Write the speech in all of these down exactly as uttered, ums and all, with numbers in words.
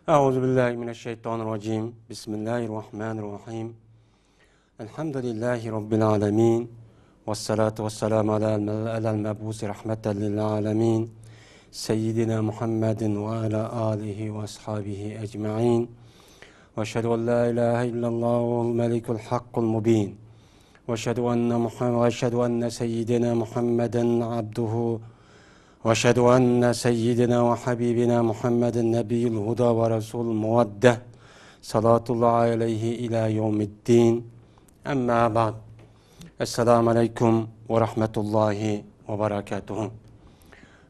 أعوذ بالله من الشيطان الرجيم. بسم الله الرحمن الرحيم. الحمد لله رب العالمين. والصلاة والسلام على الم-، على المبعوث رحمة للعالمين سيدنا محمد وعلى آله وأصحابه أجمعين. وأشهد أن لا إله إلا الله الملك الحق المبين. وأشهد أن مح-، وأشهد أن سيدنا محمدا عبده، وأشهد أن سيدنا وحبيبنا محمدا نبي الهدى ورسول المودة، صلاة الله عليه إلى يوم الدين. أما بعد. السلام عليكم ورحمة الله وبركاته.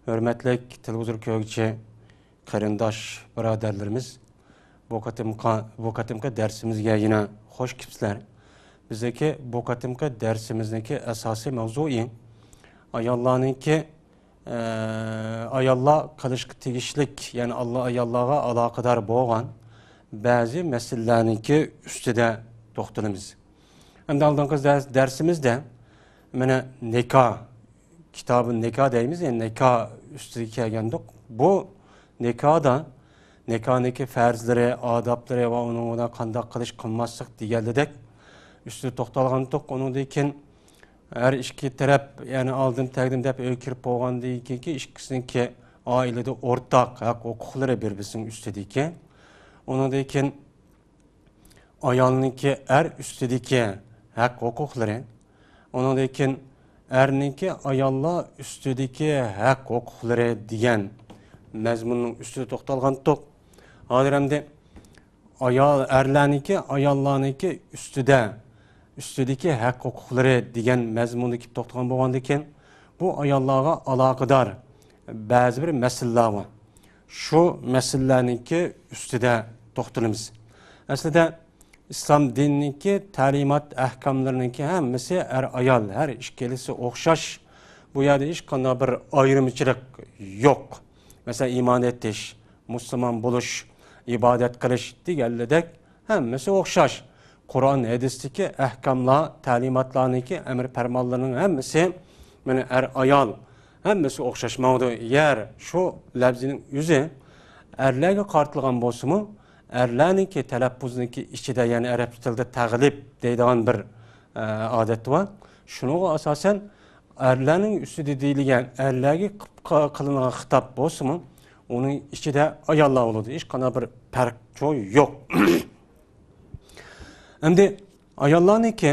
ھۆرمەتلىك تېلېۋىزور كۆرگۈچى قېرىنداش بۇرادەرلىرىمىز، بۇ قېتىمقى، بۇ قېتىمقى دەرسىمىزگە يەنە خوش كېلىپسىلەر. بىزدىكى بۇ قېتىمقى دەرسىمىزنىڭكى ئاساسىي ماۋزۇيى ئاياللارنىڭكى، ئە، ئاياللار قىلىشقا تېگىشلىك، يەنى ئاللا ئاياللارغا ئالاقىدار بولغان بەزى مەسىلىلەرنىڭكى ئۈستىدە توختىلىمىز. ئەمدى ئالدىنقى دەرس-، دەرسىمىزدە مانا نىكاھ، كىتابى نىكاھ دەيمىز، يەنى نىكاھ ئۈستىگە كەلگەندۇق. بۇ نىكاھدا نىكاھنىڭكى پەرزلىرى، ئادابلىرى ۋە ئۇنىڭ بىلەن قانداق قىلىش، قىلماسلىق دېگەنلىدەك ئۈستىدە توختالغانتۇق. ئۇنىڭدىن كېيىن ھەر ئىككى تەرەپ، يەنى ئالدىن تەقدىم دەپ ئۆيگە كىرىپ بولغاندىن كېيىنكى ئىككىسىنىڭكى ئائىلىدە ئورتاق ھەق ھوقۇقلىرى بىر-بىرسىنىڭ ئۈستىدىكى. ئۇنىڭدىن كېيىن ئايالنىڭكى ئەر ئۈستىدىكى ھەق ھوقۇقلىرى، ئۇنىڭدىن كېيىن ئەرنىڭكى ئاياللار ئۈستىدىكى ھەق ھوقۇقلىرى دېگەن مەزمۇننىڭ ئۈستىدە توختالغانتۇق. ھازىر ئەمدى ئايال، ئەرلەرنىڭكى ئاياللارنىڭكى ئۈستىدە، ئۈستىدىكى ھەق ھوقۇقلىرى دېگەن مەزمۇندا كېلىپ توختىغان بولغاندىكىن، بۇ ئاياللارغا ئالاقىدار بەزى بىر مەسىلىلەر بار. شۇ مەسىلىلەرنىڭكى ئۈستىدە توختىلىمىز. ئەسلىدە ئىسلام دىنىنىڭكى تەلىمات ئەھكاملىرىنىڭكى ھەممىسى ئەر-ئايال، ھەر ئىككىلىسى ئوخشاش. بۇ يەردە ھېچقانداق بىر ئايرىمىچىلىق يوق. مەسىلەن، ئىمان ئېيتىش، مۇسۇلمان بولۇش، ئىبادەت قىلىش دېگەنلىدەك ھەممىسى ئوخشاش. قۇرئان، ھەدىستىكى ئەھكاملار، تەلىماتلارنىڭكى ئەمر پەرمانلىرىنىڭ ھەممىسى، مانا، ئەر-ئايال ھەممىسى ئوخشاش ماڭىدۇ. يەر شۇ لەپزىنىڭ ئۆزى ئەرلەرگە قارىتىلغان بولسىمۇ، ئەرلەرنىڭكى تەلەپپۇزنىڭكى ئىچىدە، يەنى ئەرەب تىلىدا تەغلىب دەيدىغان بىر، ئە، ئادەت بار. شۇنىڭغا ئاساسەن، ئەرلەرنىڭ ئۈستىدە دېيىلگەن، ئەرلەرگە قىپ-، قىلىنغان خىتاب بولسىمۇ، ئۇنىڭ ئىچىدە ئاياللار بولىدۇ. ھېچقانداق بىر پەرق يوق. ئەمدى ئاياللارنىڭكى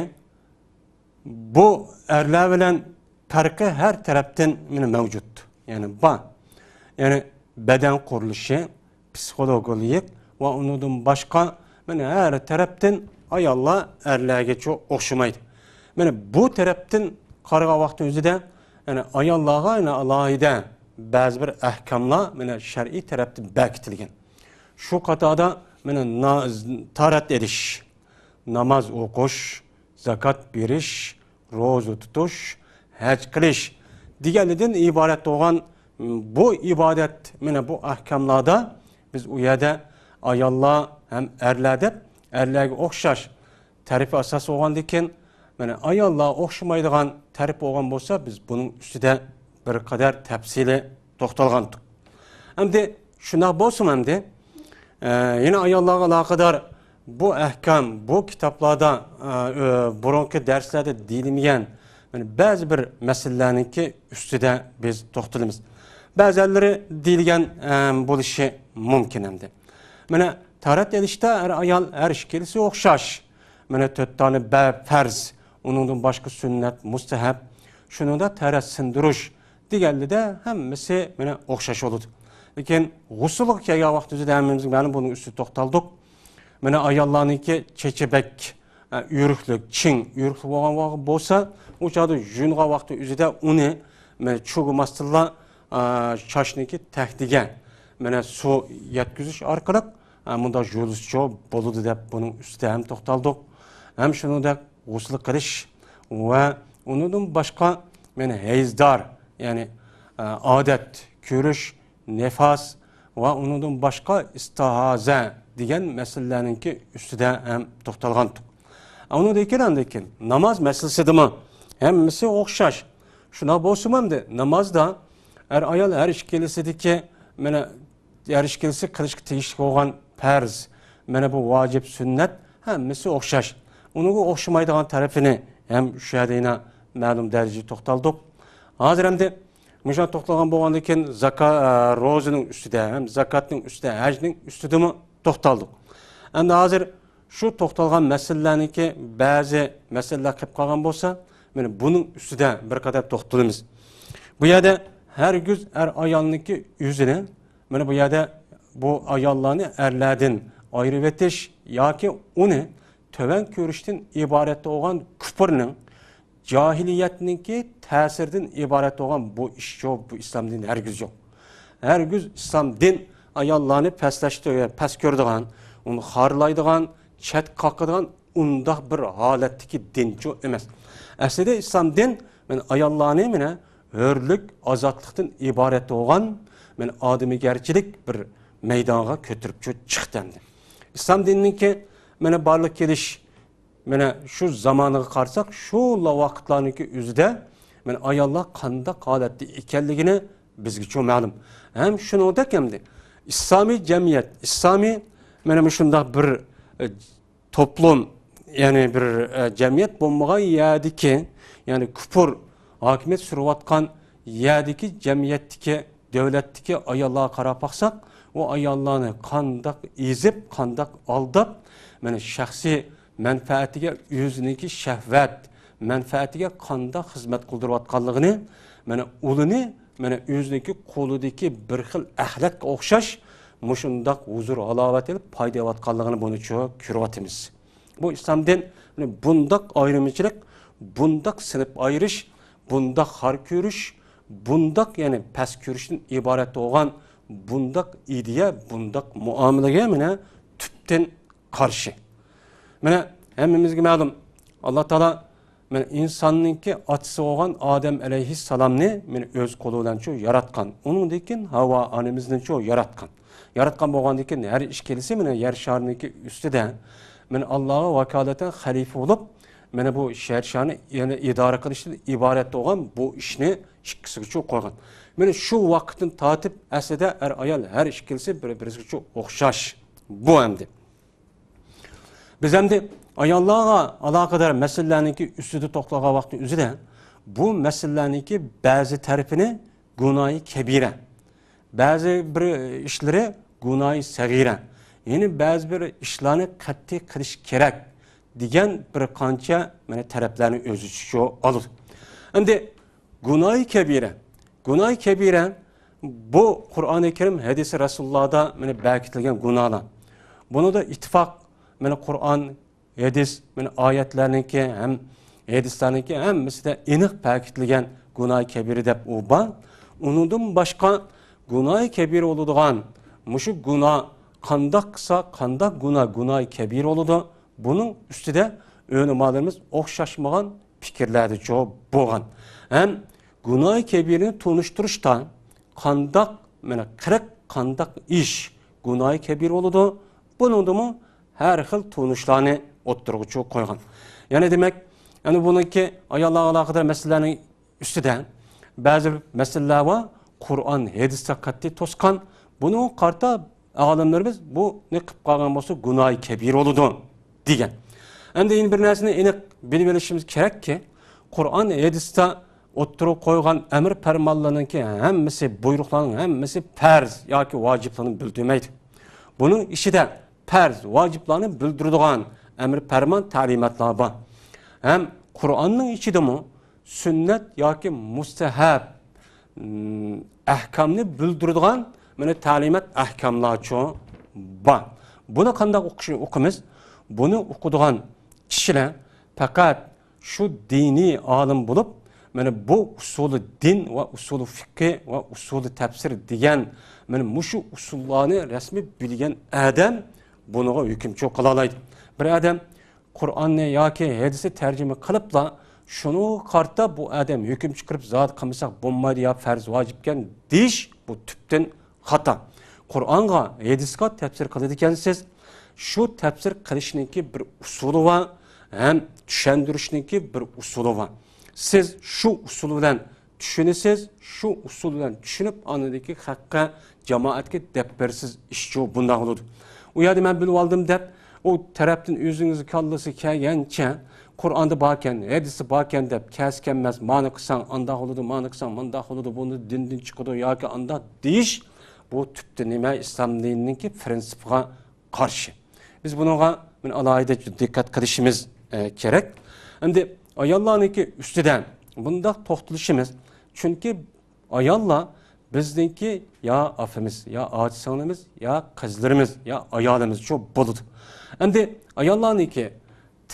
بۇ ئەرلەر بىلەن پەرقى ھەر تەرەپتىن مانا مەۋجۇت. يەنى بار. يەنى بەدەن قۇرۇلۇشى، پسىخولوگىيەلىك ۋە ئۇنىڭدىن باشقا، مانا، ھەر تەرەپتىن ئاياللار ئەرلەرگىچە ئوخشىمايدۇ. مانا بۇ تەرەپتىن قارىغان ۋاقتى ئۆزىدە، يەنى ئاياللارغا يەنە ئالاھىدە بەزى بىر ئەھكاملار، مانا، شەرئىي تەرەپتىن بەكىتىلگەن. شۇ قاتاردا، مانا، نا-، تارەت ئېلىش، ناماز ئوقۇش، زاكات بېرىش، روزا تۇتۇش، ھەج قىلىش دېگەنلىدىن ئىبارەت بولغان بۇ ئىبادەت، مانا بۇ ئەھكاملاردا بىز ئۇ يەردە ئاياللار ھەم ئەرلەر دەپ، ئەرلەرگە ئوخشاش تەرىپى ئاساس بولغاندىكىن، مانا ئاياللار ئوخشىمايدىغان تەرىپ بولغان بولسا، بىز بۇنىڭ ئۈستىدە بىر قەدەر تەپسىلىي توختالغانتۇق. ئەمدى شۇنداق بولسىمۇ ئەمدى، ئە، يەنە ئاياللارغا ئالاقىدار بۇ ئەھكام، بۇ كىتابلاردا، ئە، ئۆ، بۇرۇنقى دەرسلەردە دېيىلمىگەن، يەنى بەزى بىر مەسىلىلەرنىڭكى ئۈستىدە بىز توختىلىمىز. بەزەنلىرى دېيىلگەن، ئە، بولۇشى مۇمكىن ئەمدى. مانا، تارەت ئېلىشتا ئەر-ئايال ھەر ئىككىلىسى ئوخشاش. مانا، تۆت دانە بە-، پەرز، ئۇنىڭدىن باشقا سۈننەت، مۇستەھەب، شۇنىڭدا تەرەت سىندۇرۇش دېگەنلىدە ھەممىسى، مانا، ئوخشاش بولىدۇ. لېكىن غۇسۇلغا كەلگەن ۋاقتىمىزدا ھەممىمىز مەلۇم بۇنىڭ ئۈستىدە توختالدۇق. مانا، ئاياللارنىڭكى چېچى بەك، ئە، ئۆرۈكلۈك، چىڭ ئۆرۈكلۈك بولغان ۋاقىت بولسا، ئۇ چاغدا يۇيۇنغان ۋاقتى ئۆزىدە ئۇنى، مانا، چۈگىمەستىنلا، ئە، چاچنىڭكى تەكتىگە، مانا، سۇ يەتكۈزۈش ئارقىلىق، ئە، مۇنداق يۇيۇلسىچۇ بولىدۇ دەپ بۇنىڭ ئۈستىدە ھەم توختالدۇق. ھەم شۇنىڭدەك غۇسۇل قىلىش ۋە ئۇنىڭدىن باشقا، مانا، ھەيزدار، يەنى، ئە، ئادەت، كۆرۈش، نىفاس ۋە ئۇنىڭدىن باشقا ئىستىھازە دېگەن مەسىلىلەرنىڭكى ئۈستىدە ھەم توختالغانتۇق. ئۇنىڭدىن كېيىن، ئاندىن كېيىن ناماز مەسىلىسىدىمۇ ھەممىسى ئوخشاش. شۇنداق بولسىمۇ ئەمدى نامازدا ئەر-ئايال ھەر ئىككىلىسىدىكى، مانا، ھەر ئىككىلىسى قىلىشقا تېگىشلىك بولغان پەرز، مانا بۇ ۋاجىپ، سۈننەت ھەممىسى ئوخشاش. ئۇنىڭغا ئوخشىمايدىغان تەرىپىنى ھەم شۇ يەردە يەنە مەلۇم دەرىجىدە توختالدۇق. ھازىر ئەمدى مۇشۇنداق توختالغان بولغاندىن كېيىن زاكا-، ئە، روزىنىڭ ئۈستىدە ھەم زاكاتنىڭ ئۈستىدە، ھەجنىڭ ئۈستىدىمۇ توختالدۇق. ئەمدى ھازىر شۇ توختالغان مەسىلىلەرنىڭكى بەزى مەسىلىلەر قېلىپ قالغان بولسا، مانا بۇنىڭ ئۈستىدە بىر قەدەر توختىلىمىز. بۇ يەردە ھەرگىز ئەر ئايالنىڭكى ئۆزىنى، مانا بۇ يەردە بۇ ئاياللارنى ئەرلەردىن ئايرىۋېتىش ياكى ئۇنى تۆۋەن كۆرۈشتىن ئىبارەت بولغان كۇپۇرنىڭ، جاھىلىيەتنىڭكى تەسىرىدىن ئىبارەت بولغان بۇ ئىشچۇ، بۇ ئىسلام دىنى ھەرگىز يوق. ھەرگىز ئىسلام دىن ئاياللارنى پەسلەشتۈرگەن، پەس كۆرىدىغان، ئۇنى خارلايدىغان، چەتكە قاقىدىغان ئۇنداق بىر ھالەتتىكى دىنچۇ ئەمەس. ئەسلىدە ئىسلام دىن مانا ئاياللارنى مانا ھۆرلۈك، ئازادلىقتىن ئىبارەت بولغان مانا ئادىمىگەرچىلىك بىر مەيدانغا كۆتۈرۈپ چىقتى ئەمدى. ئىسلام دىنىنىڭكى مانا بارلىققا كېلىش، مانا شۇ زامانىغا قارىساق، شۇلا ۋاقىتلارنىڭكى ئۆزىدە مانا ئاياللار قانداق ھالەتتە ئىكەنلىكىنى بىزگىچۇ مەلۇم. ھەم شۇنىڭدەك ئەمدى ئىسلامىي جەمئىيەت، ئىسلامىي مانا مۇشۇنداق بىر، ئە، توپلۇم، يەنى بىر، ئە، جەمئىيەت بولمىغان يەردىكى، يەنى كۇپۇر ھاكىمىيەت سۈرۈۋاتقان يەردىكى جەمئىيەتتىكى، دۆلەتتىكى ئاياللارغا قاراپ باقساق، ئۇ ئاياللارنى قانداق ئېزىپ، قانداق ئالداپ، مانا شەخسىي مەنپەئەتىگە، ئۆزىنىڭكى شەھۋەت مەنپەئەتىگە قانداق خىزمەت قىلدۇرۇۋاتقانلىقىنى، مانا ئۇلىنى مانا ئۆزىنىڭكى قولىدىكى بىر خىل ئەخلەتكە ئوخشاش مۇشۇنداق ھۇزۇر-ھالاۋەت ئېلىپ پايدا ئېلىۋاتقانلىقىنى بۇنىچۇ كۆرۈۋاتىمىز. بۇ ئىسلام دىن بۇنداق ئايرىمىچىلىق، بۇنداق سىنىپ ئايرىش، بۇنداق خار كۆرۈش، بۇنداق يەنى پەس كۆرۈشتىن ئىبارەت بولغان بۇنداق ئىدىيە، بۇنداق مۇئامىلىگە مانا تۈپتىن قارشى. مانا ھەممىمىزگە مەلۇم، ئاللا تائالا مانا ئىنساننىڭكى ئاتىسى بولغان ئادەم ئەلەيھىسسالامنى مانا ئۆز قولى بىلەنچۇ ياراتقان. ئۇنىڭدىن كېيىن ھاۋا ئانىمىزنىچۇ ياراتقان. ياراتقان بولغاندىن كېيىن ھەر ئىككىلىسى مانا يەر شارىنىڭكى ئۈستىدە مانا ئاللاغا ۋاكالىتەن خەلىپە بولۇپ، مانا بۇ يەر شارنى يەنە ئىدارە قىلىشتىن ئىبارەت بولغان بۇ ئىشنى ئىككىسىگىچۇ قويغان. مانا شۇ ۋاقىتتىن تارتىپ ئەسلىدە ئەر ئايال ھەر ئىككىلىسى بىر-، بىرسىگىچۇ ئوخشاش. بۇ ئەمدى بىز ئەمدى ئاياللارغا ئالاقىدار مەسىلىلەرنىڭكى ئۈستىدە توختالغان ۋاقىتنىڭ ئۆزىدە بۇ مەسىلىلەرنىڭكى بەزى تەرىپىنى گۇناھى كەبىرە، بەزى بىر ئىشلىرى گۇناھى سەغىرە، يەنى بەزى بىر ئىشلارنى قەتئىي قىلىش كېرەك دېگەن بىر قانچە مانا تەرەپلەرنى ئۆز ئىچىگە ئالىدۇ. ئەمدى گۇناھى كەبىرە. گۇناھى كەبىرە، بۇ قۇرئانى كەرىم، ھەدىسى رەسۇلۇللاھدا مانا بەكىتىلگەن گۇناھلار. بۇنىڭدا ئىتتىپاق، مانا قۇرئان، ھەدىس، مانا ئايەتلەرنىڭكى ھەم ھەدىسلەرنىڭكى ھەممىسىدە ئېنىق بەكىتىلگەن گۇناھى كەبىرە دەپ ئۇ بار. ئۇنىڭدىن باشقا گۇناھى كەبىرە بولىدىغان، مۇشۇ گۇناھ قانداق قىلسا، قانداق گۇناھ گۇناھى كەبىرە بولىدۇ، بۇنىڭ ئۈستىدە ئۆلىمالىرىمىز ئوخشاشمىغان پىكىرلەردىچۇ بولغان. ھەم گۇناھى كەبىرىنى تونۇشتۇرۇشتا قانداق، مانا، قىرىق قانداق ئىش گۇناھى كەبىر بولىدۇ، بۇنىڭدىمۇ ھەر خىل تونۇشلارنى ئوتتۇرىغىچۇ قويغان. يەنى دېمەك، يەنى بۇنىڭكى ئاياللارغا ئالاقىدار مەسىلىلەرنىڭ ئۈستىدە بەزى مەسىلىلەر بار، قۇرئان، ھەدىستە قەتئىي توسقان. بۇنىڭغا قارىتا ئالىملىرىمىز بۇنى قىلىپ قالغان بولسا گۇناھى كەبىر بولىدۇ دېگەن. ئەمدى يەنە بىر نەرسىنى ئېنىق بىلىۋېلىشىمىز كېرەككى، قۇرئان، ھەدىستە ئوتتۇرىغا قويغان ئەمر پەرمانلارنىڭكى ھەممىسى، بۇيرۇقلارنىڭ ھەممىسى پەرز ياكى ۋاجىپلارنى بىلدۈرمەيدۇ. بۇنىڭ ئىچىدە پەرز، ۋاجىپلارنى بىلدۈرىدىغان ئەمر پەرمان، تەلىماتلار بار. ھەم قۇرئاننىڭ ئىچىدىمۇ سۈننەت ياكى مۇستەھەب، م، ئەھكامنى بىلدۈرىدىغان مانا تەلىمات، ئەھكاملارچۇ بار. بۇنى قانداق ئوقۇش-، ئوقۇمىز؟ بۇنى ئوقۇيدىغان كىشىلەر پەقەت شۇ دىنىي ئالىم بولۇپ، مانا بۇ ئۇسۇلى دىن ۋە ئۇسۇلى فىقھى ۋە ئۇسۇلى تەپسىر دېگەن مانا مۇشۇ ئۇسۇللارنى رەسمىي بىلگەن ئادەم بۇنىڭغا ھۆكۈمچى قىلالايدۇ. بىر ئادەم قۇرئاننى ياكى ھەدىسنى تەرجىمە قىلىپلا، شۇنىڭغا قارىتا بۇ ئادەم ھۆكۈم چىقىرىپ، زادى قىلمىساق بولمايدۇ يا پەرز ۋاجىپكەن دېيىش، بۇ تۈپتىن خاتا. قۇرئانغا، ھەدىسكە تەپسىر قىلىدىكەنسىز، شۇ تەپسىر قىلىشنىڭكى بىر ئۇسۇلى بار، ھەم چۈشەندۈرۈشنىڭكى بىر ئۇسۇلى بار. سىز شۇ ئۇسۇل بىلەن چۈشىنىسىز، شۇ ئۇسۇل بىلەن چۈشىنىپ، ئاندىن كېيىن خەققە، جامائەتكە دەپ بەرسىز، ئىشچۇ بۇنداق بولىدۇ. ئۇ بۇ يەردە مەن بىلىۋالدىم دەپ، ئۇ تەرەپتىن ئۆزىڭىزنىڭ كاللىسى كەلگەنچە، قۇرئاندا باركەن، ھەدىستە باركەن دەپ، كەلسە كەلمەس، مانا قىلساڭ ئانداق بولىدۇ، مانا قىلساڭ مانداق بولىدۇ، بۇنى دىندىن چىقىدۇ ياكى ئانداق دېيىش، بۇ تۈپتە نېمە؟ ئىسلام دىنىنىڭكى پرىنسىپىغا قارشى. بىز بۇنىڭغا مانا ئالاھىدە دىققەت قىلىشىمىز، ئە، كېرەك. ئەمدى ئاياللارنىڭكى ئۈستىدە بۇنداق توختىلىشىمىز، چۈنكى ئاياللار بىزنىڭكى يا ئاپىمىز، يا ئاچا-سىڭلىمىز، يا قىزلىرىمىز، يا ئايالىمىزچۇ بولىدۇ. ئەمدى ئاياللارنىڭكى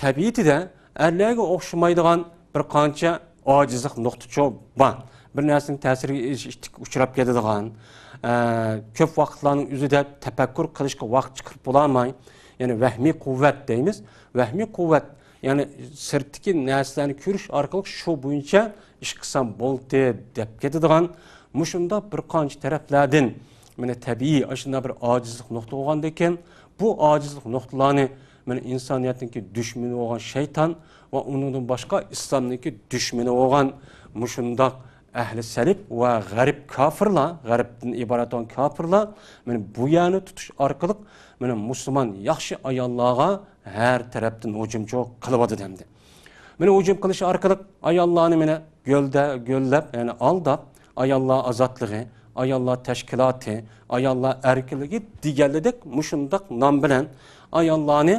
تەبىئىتىدە ئەرلەرگە ئوخشىمايدىغان بىر قانچە ئاجىزلىق نۇقتىچۇ بار. بىر نەرسىنىڭ تەسىرىگە ئىش-، ئىشتىك ئۇچراپ كېتىدىغان، ئە، كۆپ ۋاقىتلارنىڭ ئۆزىدە تەپەككۇر قىلىشقا ۋاقىت چىقىرىپ بولالماي، يەنى ۋەھمىي قۇۋۋەت دەيمىز. ۋەھمىي قۇۋۋەت، يەنى سىرتتىكى نەرسىلەرنى كۆرۈش ئارقىلىق شۇ بويىچە ئىش قىلسام بولدى دەپ كېتىدىغان مۇشۇنداق بىر قانچە تەرەپلەردىن، مانا، تەبىئىي ئاشۇنداق بىر ئاجىزلىق نۇقتا بولغاندىكىن، بۇ ئاجىزلىق نۇقتىلارنى، مانا، ئىنسانىيەتنىڭكى دۈشمىنى بولغان شەيتان ۋە ئۇنىڭدىن باشقا ئىسلامنىڭكى دۈشمىنى بولغان مۇشۇنداق ئەھلى سەلىپ ۋە غەرب كاپىرلار، غەربتىن ئىبارەت بولغان كاپىرلار، مانا، بۇ يەرنى تۇتۇش ئارقىلىق، مانا، مۇسۇلمان ياخشى ئاياللارغا ھەر تەرەپتىن ھۇجۇمچۇ قىلىۋاتىدۇ ئەمدى. مانا ھۇجۇم قىلىش ئارقىلىق ئاياللارنى مانا گۆلدە-، گۆللەپ، يەنى ئالداپ، ئاياللار ئازادلىقى، ئاياللار تەشكىلاتى، ئاياللار ئەركىنلىكى دېگەنلىدەك مۇشۇنداق نام بىلەن ئاياللارنى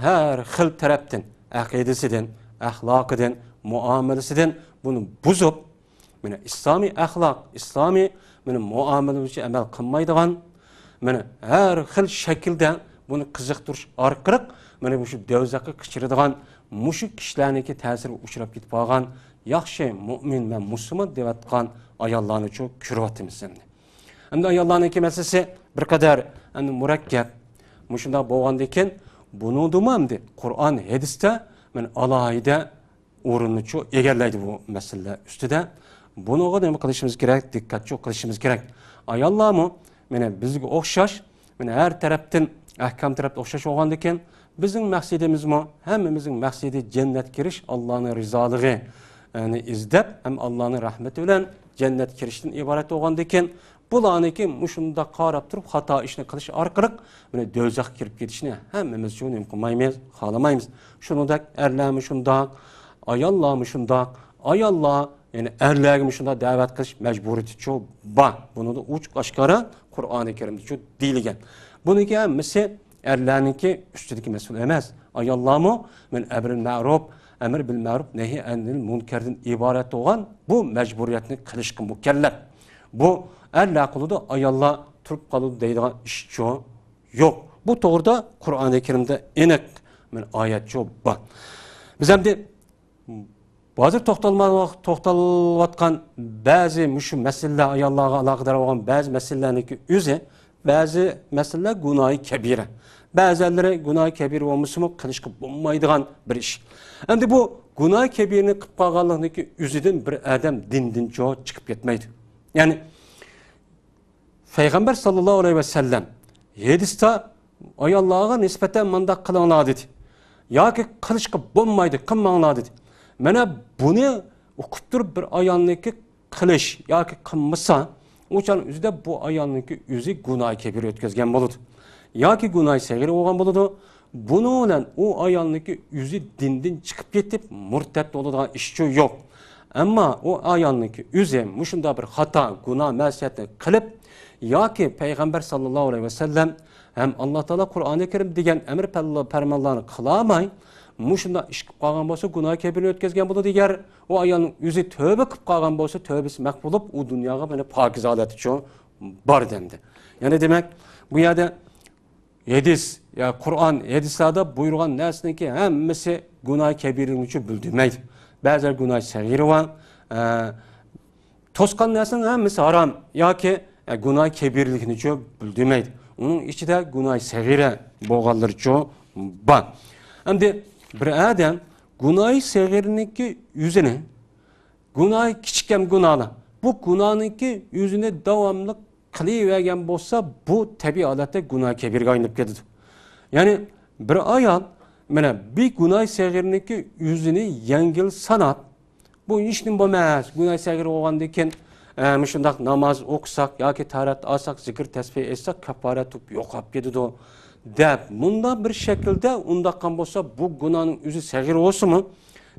ھەر خىل تەرەپتىن، ئەقىدىسىدىن، ئەخلاقىدىن، مۇئامىلىسىدىن بۇنى بۇزۇپ، مانا ئىسلامىي ئەخلاق، ئىسلامىي مانا مۇئامىلە بويىچە ئەمەل قىلمايدىغان، مانا ھەر خىل شەكىلدە بۇنى قىزىقتۇرۇش ئارقىلىق مانا مۇشۇ دوزاخقا قېچىرىدىغان، مۇشۇ كىشىلەرنىڭكى تەسىرىگە ئۇچراپ كېتىپ قالغان ياخشى مۆمىن ۋە مۇسۇلمان دەۋاتقان ئاياللارنىچۇ كۆرۈۋاتىمىز ئەمدى. ئەمدى ئاياللارنىڭكى مەسىلىسى بىر قەدەر ئەمدى مۇرەككەپ. مۇشۇنداق بولغاندىكىن بۇنىڭدىمۇ ئەمدى قۇرئان، ھەدىستە مانا ئالاھىدە ئورۇننىچۇ ئىگىلەيدۇ بۇ مەسىلىلەر ئۈستىدە. بۇنىڭغا نېمە قىلىشىمىز كېرەك؟ دىققەتچۇ قىلىشىمىز كېرەك. ئاياللارمۇ مانا بىزگە ئوخشاش، مانا ھەر تەرەپتىن، ئەھكام تەرەپتە ئوخشاش بولغاندىكىن، بىزنىڭ مەقسىتىمىزمۇ، ھەممىمىزنىڭ مەقسىتى جەننەتكە كىرىش، ئاللانىڭ رىزالىقى، يەنى ئىزدەپ، ھەم ئاللانىڭ رەھمىتى بىلەن جەننەتكە كىرىشتىن ئىبارەت بولغاندىكىن، بۇلارنىڭكى مۇشۇنداق قاراپ تۇرۇپ خاتا ئىشنى قىلىش ئارقىلىق مانا دوزاخقا كىرىپ كېتىشنى ھەممىمىزچۇ نېمە قىلمايمىز، خالىمايمىز. شۇنىڭدەك ئەرلەرمۇ شۇنداق، ئاياللارمۇ شۇنداق. ئاياللار، يەنى ئەرلەرگىمۇ شۇنداق دەۋەت قىلىش مەجبۇرىيىتىچۇ بار. بۇنىڭدا ئوچۇق ئاشكارا قۇرئانى كەرىمدىچۇ دېيىلگەن. بۇنىڭكى ھەممىسى ئەرلەرنىڭكى ئۈستىدىكى مەسئۇل ئەمەس. ئاياللارمۇ مانا ئەمرىل مەرۇپ، ئەمر بىل مەرۇپ، نەھى ئەنىل مۇنكەردىن ئىبارەت بولغان بۇ مەجبۇرىيەتنى قىلىشقا مۇكەللەپ. بۇ ئەرلەر قىلىدۇ، ئاياللار تۇرۇپ قالىدۇ دەيدىغان ئىشچۇ يوق. بۇ توغرىدا قۇرئانى كەرىمدە ئېنىق مانا ئايەتچۇ بار. بىز ئەمدى ھازىر توختالما-، توختالىۋاتقان بەزى مۇشۇ مەسىلىلەر، ئاياللارغا ئالاقىدار بولغان بەزى مەسىلىلەرنىڭكى ئۆزى، بەزى مەسىلىلەر گۇناھى كەبىرە. بەزىلىرى گۇناھى كەبىرە بولمىسىمۇ قىلىشقا بولمايدىغان بىر ئىش. ئەمدى بۇ گۇناھى كەبىرىنى قىلىپ قالغانلىقنىڭكى ئۆزىدىن بىر ئادەم دىندىنچۇ چىقىپ كەتمەيدۇ. يەنى پەيغەمبەر ساللاللاھۇ ئەلەيھى ۋەسەللەم ھەدىستە ئاياللارغا نىسبەتەن مۇنداق قىلىڭلار دېدى. ياكى قىلىشقا بولمايدۇ، قىلماڭلار دېدى. مانا بۇنى ئۇقۇپ تۇرۇپ بىر ئايالنىڭكى قىلىش ياكى قىلمىسا، ئۇ چاغنىڭ ئۆزىدە بۇ ئايالنىڭكى ئۆزى گۇناھى كەبىرە ئۆتكۈزگەن بولىدۇ. ياكى گۇناھى سەغىرە بولغان بولىدۇ. بۇنىڭ بىلەن ئۇ ئايالنىڭكى ئۆزى دىندىن چىقىپ كېتىپ، مۇرتەت بولىدىغان ئىشچۇ يوق. ئەمما ئۇ ئايالنىڭكى ئۆزى مۇشۇنداق بىر خاتا، گۇناھ، مەسىيەتنى قىلىپ، ياكى پەيغەمبەر ساللاللاھۇ ئەلەيھى ۋەسەللەم ھەم ئاللا تائالا قۇرئانى كەرىم دېگەن ئەمر پەرمانلارنى قىلالماي، مۇشۇنداق ئىش قىلىپ قالغان بولسا، گۇناھ كەبىرىنى ئۆتكۈزگەن بولىدۇ. ئەگەر ئۇ ئايالنىڭ ئۆزى تۆبە قىلىپ قالغان بولسا، تۆبىسى مەقبۇل بولۇپ، ئۇ دۇنياغا مانا پاكىز ھالەتتىچۇ بار دەمدى. يەنى دېمەك، بۇ يەردە ھەدىس، يا قۇرئان، ھەدىسلەردە بۇيرۇغان نەرسىنىڭكى ھەممىسى گۇناھ كەبىرىنىچۇ بىلدۈرمەيدۇ. بەزىلەر گۇناھ سەغىرە بار. ئە، توسقان نەرسىنىڭ ھەممىسى ھارام ياكى، ئە، گۇناھ كەبىرىلىكنىچۇ بىلدۈرمەيدۇ. ئۇنىڭ ئىچىدە گۇناھ سەغىرە بولغانلىرىچۇ بار. ئەمدى بىر ئادەم گۇناھ سەغىرىنىڭكى ئۆزىنى، گۇناھ كىچىك ھەم گۇناھلار، بۇ گۇناھنىڭكى ئۆزىنى داۋاملىق قىلىۋەرگەن بولسا، بۇ تەبىئىي ھالەتتە گۇناھ كەبىرگە ئايلىنىپ كېتىدۇ. يەنى بىر ئايال مانا بىر گۇناھ سەغىرىنىڭكى ئۆزىنى يەڭگىل ساناپ، بۇ ھېچنېمە بولماس، گۇناھ سەغىر بولغاندىن كېيىن، ئە، مۇشۇنداق ناماز ئوقۇساق ياكى تاھارەت ئالساق، زىكىر تەسبىھ ئېيتساق، كاپپارەت بولۇپ يوقاپ كېتىدۇ. دەپ، مۇنداق بىر شەكىلدە، ئۇنداق قىلغان بولسا، بۇ گۇناھنىڭ ئۆزى سەغىر بولسىمۇ،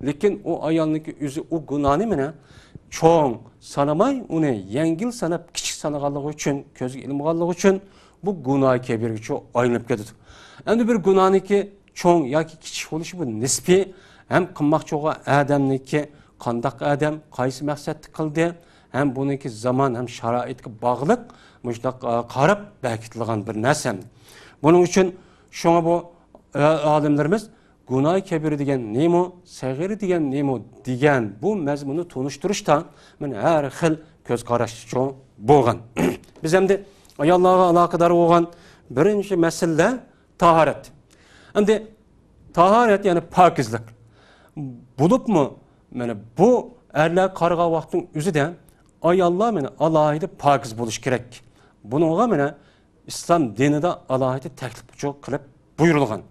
لېكىن ئۇ ئايالنىڭكى ئۆزى ئۇ گۇناھنى مانا چوڭ سانىماي، ئۇنى يەڭگىل ساناپ، كىچىك سانىغانلىقى ئۈچۈن، كۆزگە ئىلمىغانلىقى ئۈچۈن بۇ گۇناھ كەبىرىگە ئايلىنىپ كېتىدۇ. ئەمدى بىر گۇناھنىڭكى چوڭ ياكى كىچىك بولۇشى بۇ نىسپىي، ھەم قىلماقچى بولغان ئادەمنىڭكى قانداق ئادەم، قايسى مەقسەتتە قىلدى، ھەم بۇنىڭكى زامان ھەم شارائىتقا باغلىق مۇشۇنداق، ئا، قاراپ بېكىتىلغان بىر نەرسە. بۇنىڭ ئۈچۈن شۇڭا بۇ، ئا، ئالىملىرىمىز گۇناھ كەبىرە دېگەن نېمە، سەغىرە دېگەن نېمە دېگەن بۇ مەزمۇننى تونۇشتۇرۇشتا مانا ھەر خىل كۆز قاراشچۇ بولغان. بىز ئەمدى ئاياللارغا ئالاقىدار بولغان بىرىنچى مەسىلە تاھارەت. ئەمدى تاھارەت، يەنى پاكىزلىق. بولۇپمۇ، مانا بۇ ئەرلەر قارىغان ۋاقىتنىڭ ئۆزىدە ئاياللار مانا ئالاھىدە پاكىز بولۇشى كېرەك. بۇنىڭغا مانا ئىسلام دىنىدا ئالاھىدە تەكلىپ قىلىپ بۇيرۇلغان.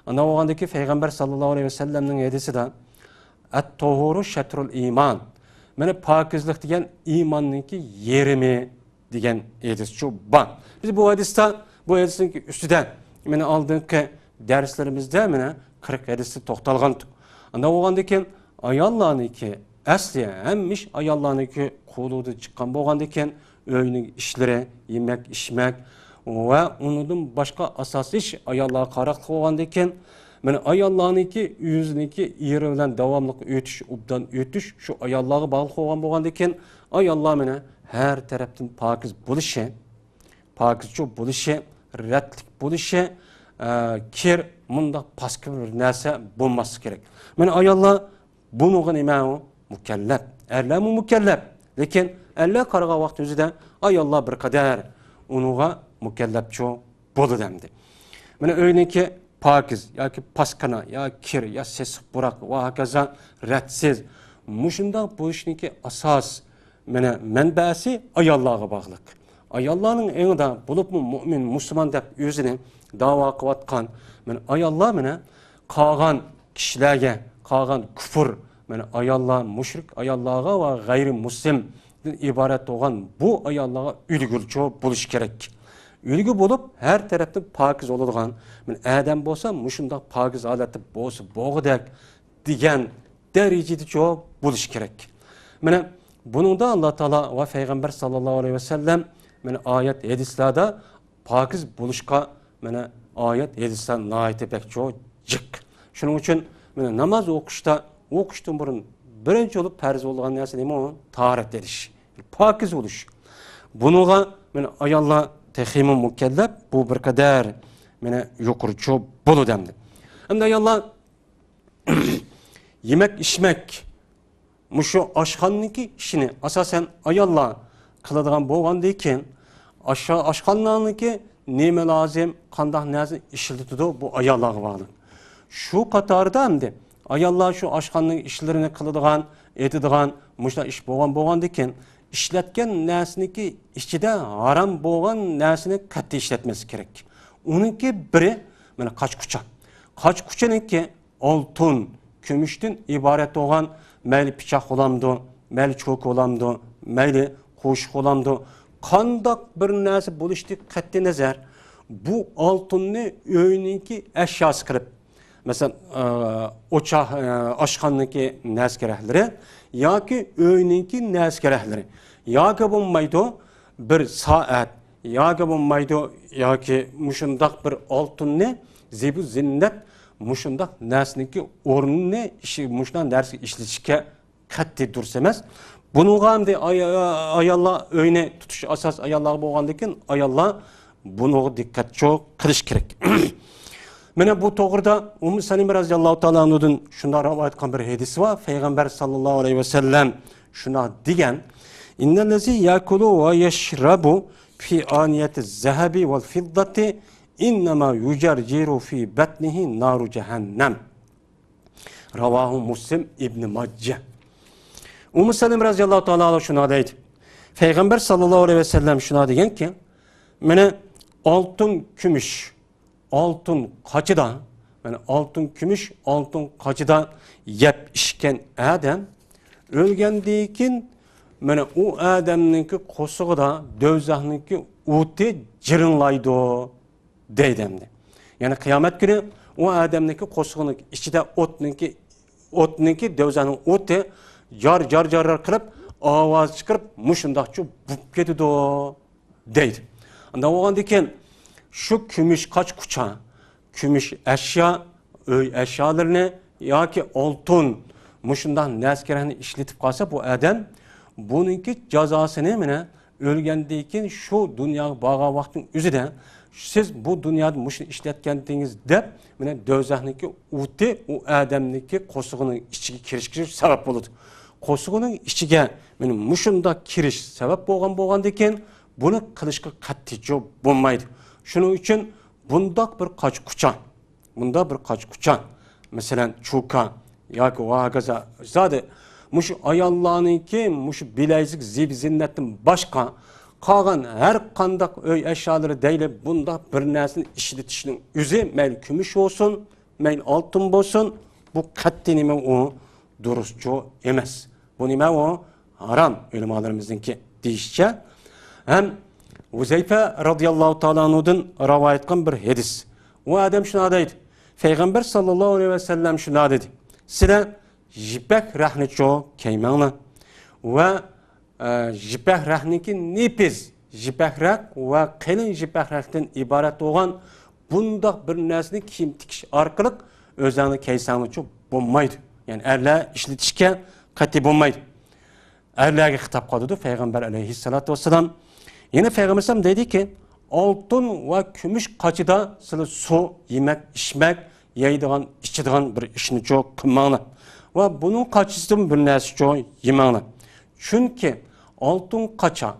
ئانداق بولغاندىكى پەيغەمبەر ساللاللاھۇ ئەلەيھى ۋەسەللەمنىڭ ھەدىسىدە، «ئەت-تۇھۇرۇ شەترۇل ئىمان.» مانا پاكىزلىق دېگەن ئىماننىڭكى يېرىمى دېگەن ھەدىسچۇ بار. بىز بۇ ھەدىستە، بۇ ھەدىسنىڭ ئۈستىدە، مانا ئالدىنقى دەرسلىرىمىزدە مانا قىرىق ھەدىستە توختالغانتۇق. ئانداق بولغاندىكىن، ئاياللارنىڭكى ئەسلى ھەممە ئىش ئاياللارنىڭكى قولىدا چىققان بولغاندىكىن، ئۆينىڭ ئىشلىرى، يېمەك، ئىچمەك ۋە ئۇنىڭدىن باشقا ئاساسىي ئىش ئاياللارغا قاراقلىق بولغاندىكىن، مانا ئاياللارنىڭكى ئۆزىنىڭكى ئېرى بىلەن داۋاملىق ئۆتۈش، ئوبدان ئۆتۈش شۇ ئاياللارغا باغلىق بولغان بولغاندىكىن، ئاياللار مانا ھەر تەرەپتىن پاكىز بولۇشى، پاكىزچۇ بولۇشى، رەتلىك بولۇشى، ئە، كىر، مۇنداق پاسكىنا بىر نەرسە بولماسلىقى كېرەك. مانا ئاياللار بۇنىڭغا نېمە ئۇ؟ مۇكەللەپ. ئەرلەرمۇ مۇكەللەپ. لېكىن ئەرلەر قارىغان ۋاقىت ئۆزىدە ئاياللار بىر قەدەر ئۇنىڭغا مۇكەللەپچۇ بولىدۇ ئەمدى. مانا ئۆينىڭكى پاكىز ياكى پاسكىنا يا كىر يا سېسىق پۇراق ۋە ھاكازا رەتسىز، مۇشۇنداق بولۇشنىڭكى ئاساس مانا مەنبەسى ئاياللارغا باغلىق. ئاياللارنىڭ ئېڭىدا بولۇپمۇ مۇئمىن، مۇسۇلمان دەپ ئۆزىنى داۋا قىلىۋاتقان مانا ئاياللار مانا قالغان كىشىلەرگە، قالغان كۇپۇر، مانا ئاياللار، مۇشرىك ئاياللارغا ۋە غەيرىي مۇسلىمدىن ئىبارەت بولغان بۇ ئاياللارغا ئۈلگىچۇ بولۇشى كېرەك. ئۈلگە بولۇپ، ھەر تەرەپتىن پاكىز بولىدىغان، مانا ئادەم بولسا مۇشۇنداق پاكىز ھالەتتە بولسا بولغۇدەك دېگەن دەرىجىدىچۇ بولۇشى كېرەك. مانا بۇنىڭدا ئاللا تائالا ۋە پەيغەمبەر ساللاللاھۇ ئەلەيھى ۋەسەللەم مانا ئايەت، ھەدىسلەردە پاكىز بولۇشقا، مانا، ئايەت، ھەدىسلەر ناھايىتى بەك چوڭ، جىق. شۇنىڭ ئۈچۈن، مانا، ناماز ئوقۇشتا، ئوقۇشتىن بۇرۇن بىرىنچى بولۇپ پەرز بولغان نەرسە نېمە ئۇ؟ تاھارەت ئېلىش، پاكىز بولۇش. بۇنىڭغا، مانا، ئاياللار تېخىمۇ مۇكەللەپ، بۇ بىر قەدەر، مانا، يۇقىرىچۇ بولىدۇ ئەمدى. ئەمدى ئاياللار يېمەك، ئىچمەك، مۇشۇ ئاشخانىنىڭكى ئىشىنى ئاساسەن ئاياللار قىلىدىغان بولغاندىن كېيىن، ئاشا-، ئاشخانىنىڭكى نېمە لازىم، قانداق نەرسىنى ئىشلىتىدۇ، بۇ ئاياللارغا باغلىق. شۇ قاتاردا ئەمدى ئاياللار شۇ ئاشخانىنىڭ ئىشلىرىنى قىلىدىغان، ئېتىدىغان، مۇشۇنداق ئىش بولغان، بولغاندىن كېيىن، ئىشلەتكەن نەرسىنىڭكى ئىچىدە ھارام بولغان نەرسىنى قەتئىي ئىشلەتمەسلىك كېرەك. ئۇنىڭكى بىرى، مانا، قاچا-قۇچا. قاچا-قۇچىنىڭكى ئالتۇن، كۈمۈشتىن ئىبارەت بولغان مەيلى پىچاق بولامدۇ، مەيلى چوكا بولامدۇ، مەيلى قوشۇق بولامدۇ، قانداق بىر نەرسە بولۇشىدىن قەتئىي نەزەر، بۇ ئالتۇننى ئۆينىڭكى ئەشياسى قىلىپ، مەسىلەن، ئە، ئوچاق، ئە، ئاشخانىنىڭكى نەرسە-كېرەكلىرى ياكى ئۆينىڭكى نەرسە-كېرەكلىرى ياكى بولمايدۇ، بىر سائەت ياكى بولمايدۇ، ياكى مۇشۇنداق بىر ئالتۇننى، زىبۇ زىننەت، مۇشۇنداق نەرسىنىڭكى ئورنىنى ئىشى-، مۇشۇنداق نەرسىگە ئىشلىتىشكە قەتئىي دۇرۇس ئەمەس. بۇنىڭغا ئەمدى ئاي-، ئاياللار ئۆينى تۇتۇش ئاساس ئاياللارغا بولغاندىكىن، ئاياللار بۇنىڭغا دىققەت چوق قىلىش كېرەك. مانا بۇ توغرىدا ئۇممۇ سەلىمە رەزىياللاھۇ تائالا ئەنھۇدىن شۇنداق رىۋايەت قىلغان بىر ھەدىسى بار. پەيغەمبەر ساللاللاھۇ ئەلەيھى ۋەسەللەم شۇنداق دېگەن، «إن الذي يأكل ويشرب في آنية الذهب والفضة إنما يجرجر في بطنه نار جهنم.» رەۋاھۇ مۇسلىم، ئىبنى ماجە. ئۇممۇ سەلىمە رەزىياللاھۇ تائالا ئەنھا شۇنداق دەيدۇ. پەيغەمبەر ساللاللاھۇ ئەلەيھى ۋەسەللەم شۇنداق دېگەنكى، مانا ئالتۇن، كۈمۈش، ئالتۇن قاچىدا، مانا ئالتۇن، كۈمۈش، ئالتۇن قاچىدا يەپ ئىچكەن ئادەم ئۆلگەندىن كېيىن، مانا ئۇ ئادەمنىڭكى قورسىقىدا دوزاخنىڭكى ئوتى جىرىڭلايدۇ دەيدۇ ئەمدى. يەنى قىيامەت كۈنى ئۇ ئادەمنىڭكى قورسىقىنىڭ ئىچىدە ئوتنىڭكى، ئوتنىڭكى، دوزاخنىڭ ئوتى جار، جار، جار، جار قىلىپ، ئاۋاز چىقىرىپ، مۇشۇنداقچۇ بوپ كېتىدۇ، دەيدۇ. ئانداق بولغاندىكىن، شۇ كۈمۈش قاچا-قۇچا، كۈمۈش ئەشيا، ئۆي ئەشيالىرىنى ياكى ئالتۇن، مۇشۇنداق نەرسە-كېرەكنى ئىشلىتىپ قالسا، بۇ ئادەم بۇنىڭكى جازاسىنى، مانا، ئۆلگەندىن كېيىن شۇ دۇنياغا بارغان ۋاقىتنىڭ ئۆزىدە، سىز بۇ دۇنيادا مۇشۇنى ئىشلەتكەنتىڭىز دەپ، مانا، دوزاخنىڭكى ئوتى ئۇ ئادەمنىڭكى قورسىقىنىڭ ئىچىگە كىرىشكە سەۋەب بولىدۇ. قورسىقىنىڭ ئىچىگە، مانا، مۇشۇنداق كىرىش سەۋەب بولغان، بولغاندىن كېيىن، بۇنى قىلىشقا قەتئىيچۇ بولمايدۇ. شۇنىڭ ئۈچۈن بۇنداق بىر قاچا-قۇچا، بۇنداق بىر قاچا-قۇچا، مەسىلەن، چوكا ياكى ۋە ھاكازا، زادى مۇشۇ ئاياللارنىڭكى مۇشۇ بىلەيزۈك، زىب-زىننەتتىن باشقا قالغان ھەر قانداق ئۆي ئەشيالىرى دەيلى، بۇنداق بىر نەرسىنى ئىشلىتىشنىڭ ئۆزى، مەيلى كۈمۈش بولسۇن، مەيلى ئالتۇن بولسۇن، بۇ قەتئىي نېمە ئۇ دۇرۇسچۇ ئەمەس. بۇ نېمە ئۇ؟ ھارام، ئۆلىمالىرىمىزنىڭكى دېيىشىچە. ھەم ھۇزەيفە رازىياللاھۇ تائالا ئەنھۇدىن رىۋايەت قىلغان بىر ھەدىس. ئۇ ئادەم شۇنداق دەيدۇ، پەيغەمبەر ساللاللاھۇ ئەلەيھى ۋەسەللەم شۇنداق دېدى، سىلەر يىپەك رەخنىچۇ كىيمەڭلار ۋە ئە، يىپەك رەخنىكى نېپىز يىپەك رەخ ۋە قېلىن يىپەك رەختىن ئىبارەت بولغان بۇنداق بىر نەرسىنى كىيىم تىكىش ئارقىلىق ئۆزەڭنى كىيسەڭلىچۇ بولمايدۇ. يەنى ئەرلەر ئىشلىتىشكە قەتئىي بولمايدۇ. ئەرلەرگە خىتاب قىلىدۇ پەيغەمبەر ئەلەيھىسسالاتۇ ۋەسسالام. يەنە پەيغەمبەر ئەلەيھىسسالام دەيدىكى، ئالتۇن ۋە كۈمۈش قاچىدا سىلەر سۇ، يېمەك، ئىچمەك، يەيدىغان، ئىچىدىغان بىر ئىشنىچۇ قىلماڭلار. ۋە بۇنىڭ قاچىسىدىن بىر نەرسىچۇ يېمەڭلار. چۈنكى ئالتۇن قاچا،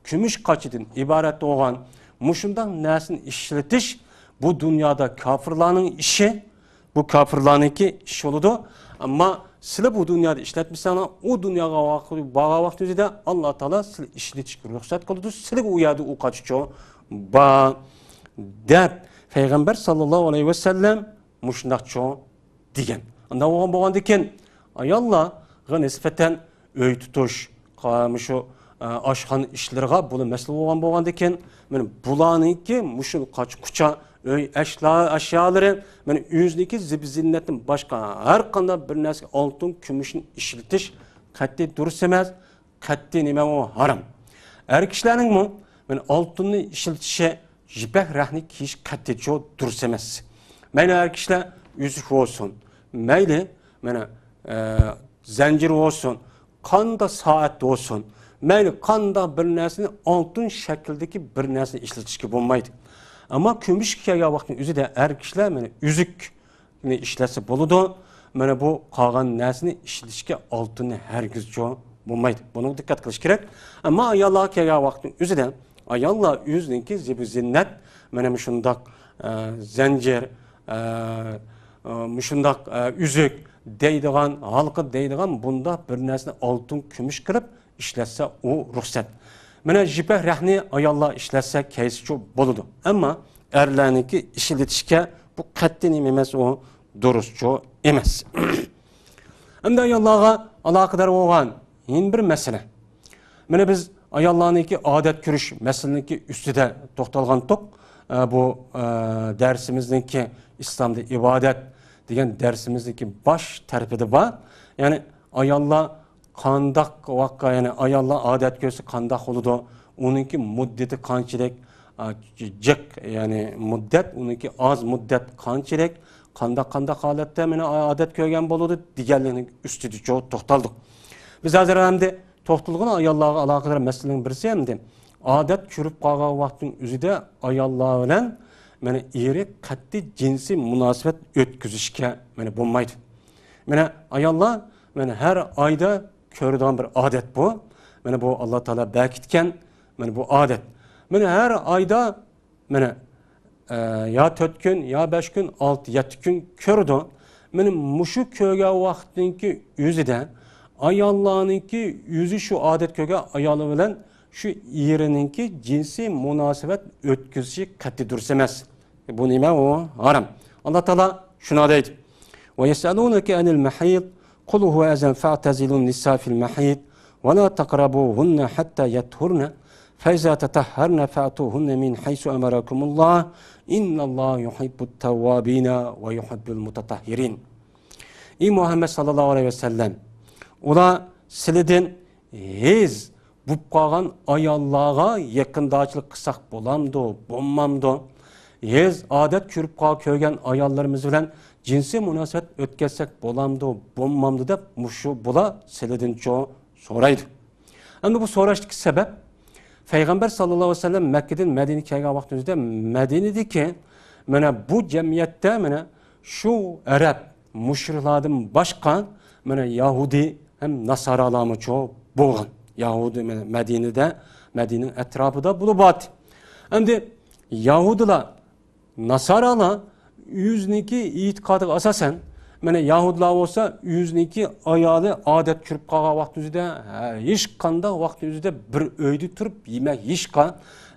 كۈمۈش قاچىدىن ئىبارەت بولغان مۇشۇنداق نەرسىنى ئىشلىتىش بۇ دۇنيادا كاپىرلارنىڭ ئىشى، بۇ كاپىرلارنىڭكى ئىشى بولىدۇ. ئەمما سىلەر بۇ دۇنيادا ئىشلەتمىسەڭلار، ئۇ دۇنياغا ۋاقىت، بارغان ۋاقتىڭىزدا ئاللا تائالا سىلەر ئىشلىتىشكە رۇخسەت قىلىدۇ، سىلەرگە ئۇ يەردە ئۇ قاچىچۇ بار، دەپ پەيغەمبەر ساللاللاھۇ ئەلەيھى ۋەسەللەم مۇشۇنداقچۇ دېگەن. ئانداق بولغان، بولغاندىكىن، ئاياللارغا نىسبەتەن ئۆي تۇتۇش، قا-، مۇشۇ، ئە، ئاشخانا ئىشلىرىغا بۇلار مەسئۇل بولغان، بولغاندىكىن، مانا بۇلارنىڭكى مۇشۇ قاچا-قۇچا، ئۆي ئەشلا-، ئەشيالىرى، مانا ئۆزىنىڭكى زىب-زىننەتتىن باشقا ھەر قانداق بىر نەرسىگە ئالتۇن، كۈمۈشنى ئىشلىتىش قەتئىي دۇرۇس ئەمەس. قەتئىي نېمە ئۇ؟ ھارام. ئەر كىشىلەرنىڭمۇ مانا ئالتۇننى ئىشلىتىشى، يىپەك رەخنە كىيىش قەتئىيچۇ دۇرۇس ئەمەس. مەيلى ئەر كىشىلەر ئۈزۈك بولسۇن، مەيلى مانا، ئە، زەنجىر بولسۇن، قانداق سائەت بولسۇن، مەيلى قانداق بىر نەرسىنى، ئالتۇن شەكلىدىكى بىر نەرسىنى ئىشلىتىشكە بولمايدۇ. ئەمما كۈمۈشكە كەلگەن ۋاقىتنىڭ ئۆزىدە ئەر كىشىلەر مانا ئۈزۈك ئىشلەتسە بولىدۇ. مانا بۇ قالغان نەرسىنى ئىشلىتىشكە ئالتۇننى ھەرگىزچۇ بولمايدۇ. بۇنىڭغا دىققەت قىلىش كېرەك. ئەمما ئاياللارغا كەلگەن ۋاقىتنىڭ ئۆزىدە ئاياللار ئۆزىنىڭكى زىبۇ زىننەت، مانا مۇشۇنداق، ئە، زەنجىر، ئە، ئە، مۇشۇنداق، ئە، ئۈزۈك دەيدىغان، ھالقا دەيدىغان بۇنداق بىر نەرسىنى ئالتۇن، كۈمۈش قىلىپ ئىشلەتسە ئۇ رۇخسەت. مانا يىپەك رەخنە ئاياللار ئىشلەتسە كەيسىچۇ بولىدۇ. ئەمما ئەرلەرنىڭكى ئىشلىتىشكە بۇ قەتئىي نېمە ئەمەس، ئۇ دۇرۇسچۇ ئەمەس. ئەمدى ئاياللارغا ئالاقىدار بولغان يەنە بىر مەسىلە. مانا بىز ئاياللارنىڭكى ئادەت كۆرۈش مەسىلىنىڭكى ئۈستىدە توختالغانتۇق. ئە، بۇ، ئە، دەرسىمىزنىڭكى ئىسلامدا ئىبادەت دېگەن دەرسىمىزنىڭكى باش تەرىپىدە بار. يەنى ئاياللار قانداق ۋاقىت، يەنى ئاياللار ئادەت كۆرسە قانداق بولىدۇ؟ ئۇنىڭكى مۇددىتى قانچىلىك؟ ئا، جىق، يەنى مۇددەت، ئۇنىڭكى ئاز مۇددەت قانچىلىك؟ قانداق، قانداق ھالەتتە مانا ئادەت كۆرگەن بولىدۇ؟ دېگەنلىكنىڭ ئۈستىدىچۇ توختالدۇق. بىز ھازىر ئەمدى توختالغان ئاياللارغا ئالاقىدار مەسىلىنىڭ بىرسى ئەمدى ئادەت كۆرۈپ قالغان ۋاقىتنىڭ ئۆزىدە ئاياللار بىلەن مانا ئېرى قەتئىي جىنسىي مۇناسىۋەت ئۆتكۈزۈشكە مانا بولمايدۇ. مانا ئاياللار مانا ھەر ئايدا كۆرىدىغان بىر ئادەت بۇ. مانا بۇ ئاللا تائالا بەكىتكەن مانا بۇ ئادەت. مانا ھەر ئايدا مانا، ئە، يا تۆت كۈن، يا بەش كۈن، ئالتە، يەتتە كۈن كۆرىدۇ. مانا مۇشۇ كۆرگەن ۋاقىتنىڭكى ئۆزىدە ئاياللارنىڭكى ئۆزى شۇ ئادەت كۆرگەن ئايالى بىلەن شۇ ئېرىنىڭكى جىنسىي مۇناسىۋەت ئۆتكۈزۈشى قەتئىي دۇرۇس ئەمەس. بۇ نېمە ئۇ؟ ھارام. ئاللا تائالا شۇنداق دەيدۇ. ويسألونك عن المحيض قل هو أذى فاعتزلوا النساء في المحيض ولا تقربوهن حتى يطهرن فَإِذَا تَطَهَّرْنَ فَأْتُوهُنَّ مِنْ حَيْثُ أَمَرَكُمُ اللَّهُ إِنَّ اللَّهَ يُحِبُّ التَّوَّابِينَ وَيُحِبُّ الْمُتَطَهِّرِينَ. ئى مۇھەممەد ساللاللاھۇ ئەلەيھى ۋەسەللەم، ئۇلار سىلىدىن ھېز بوپ قالغان ئاياللارغا يېقىندارچىلىق قىلساق بولامدۇ، بولمامدۇ؟ ھېز ئادەت كۆرۈپ قال-، كۆرگەن ئاياللىرىمىز بىلەن جىنسىي مۇناسىۋەت ئۆتكەزسەك بولامدۇ، بولمامدۇ دەپ مۇشۇ بۇلار سىلىدىن چو سورايدۇ. ئەمدى بۇ سوراشتىكى سەۋەب، پەيغەمبەر ساللاللاھۇ ئەلەيھى ۋەسەللەم مەككىدىن مەدىنىگە كەلگەن ۋاقتىمىزدا مەدىنىدىكى مانا بۇ جەمئىيەتتە مانا شۇ ئەرەب مۇشرىكلاردىن باشقا مانا يەھۇدىي ھەم ناسارالارمۇچۇ بولغان. يەھۇدىي مانا مەدىنىدە، مەدىنىنىڭ ئەتراپىدا بولۇپ بارتى. ئەمدى يەھۇدىيلار، ناسارالار ئۆزىنىڭكى ئېتىقادىغا ئاساسەن، مانا يەھۇدىيلار بولسا ئۆزىنىڭكى ئايالى ئادەت كۆرۈپ قالغان ۋاقتى ئۆزىدە، ھە، ھېچقانداق ۋاقتى ئۆزىدە بىر ئۆيدە تۇرۇپ يېمەك يېيىشقا،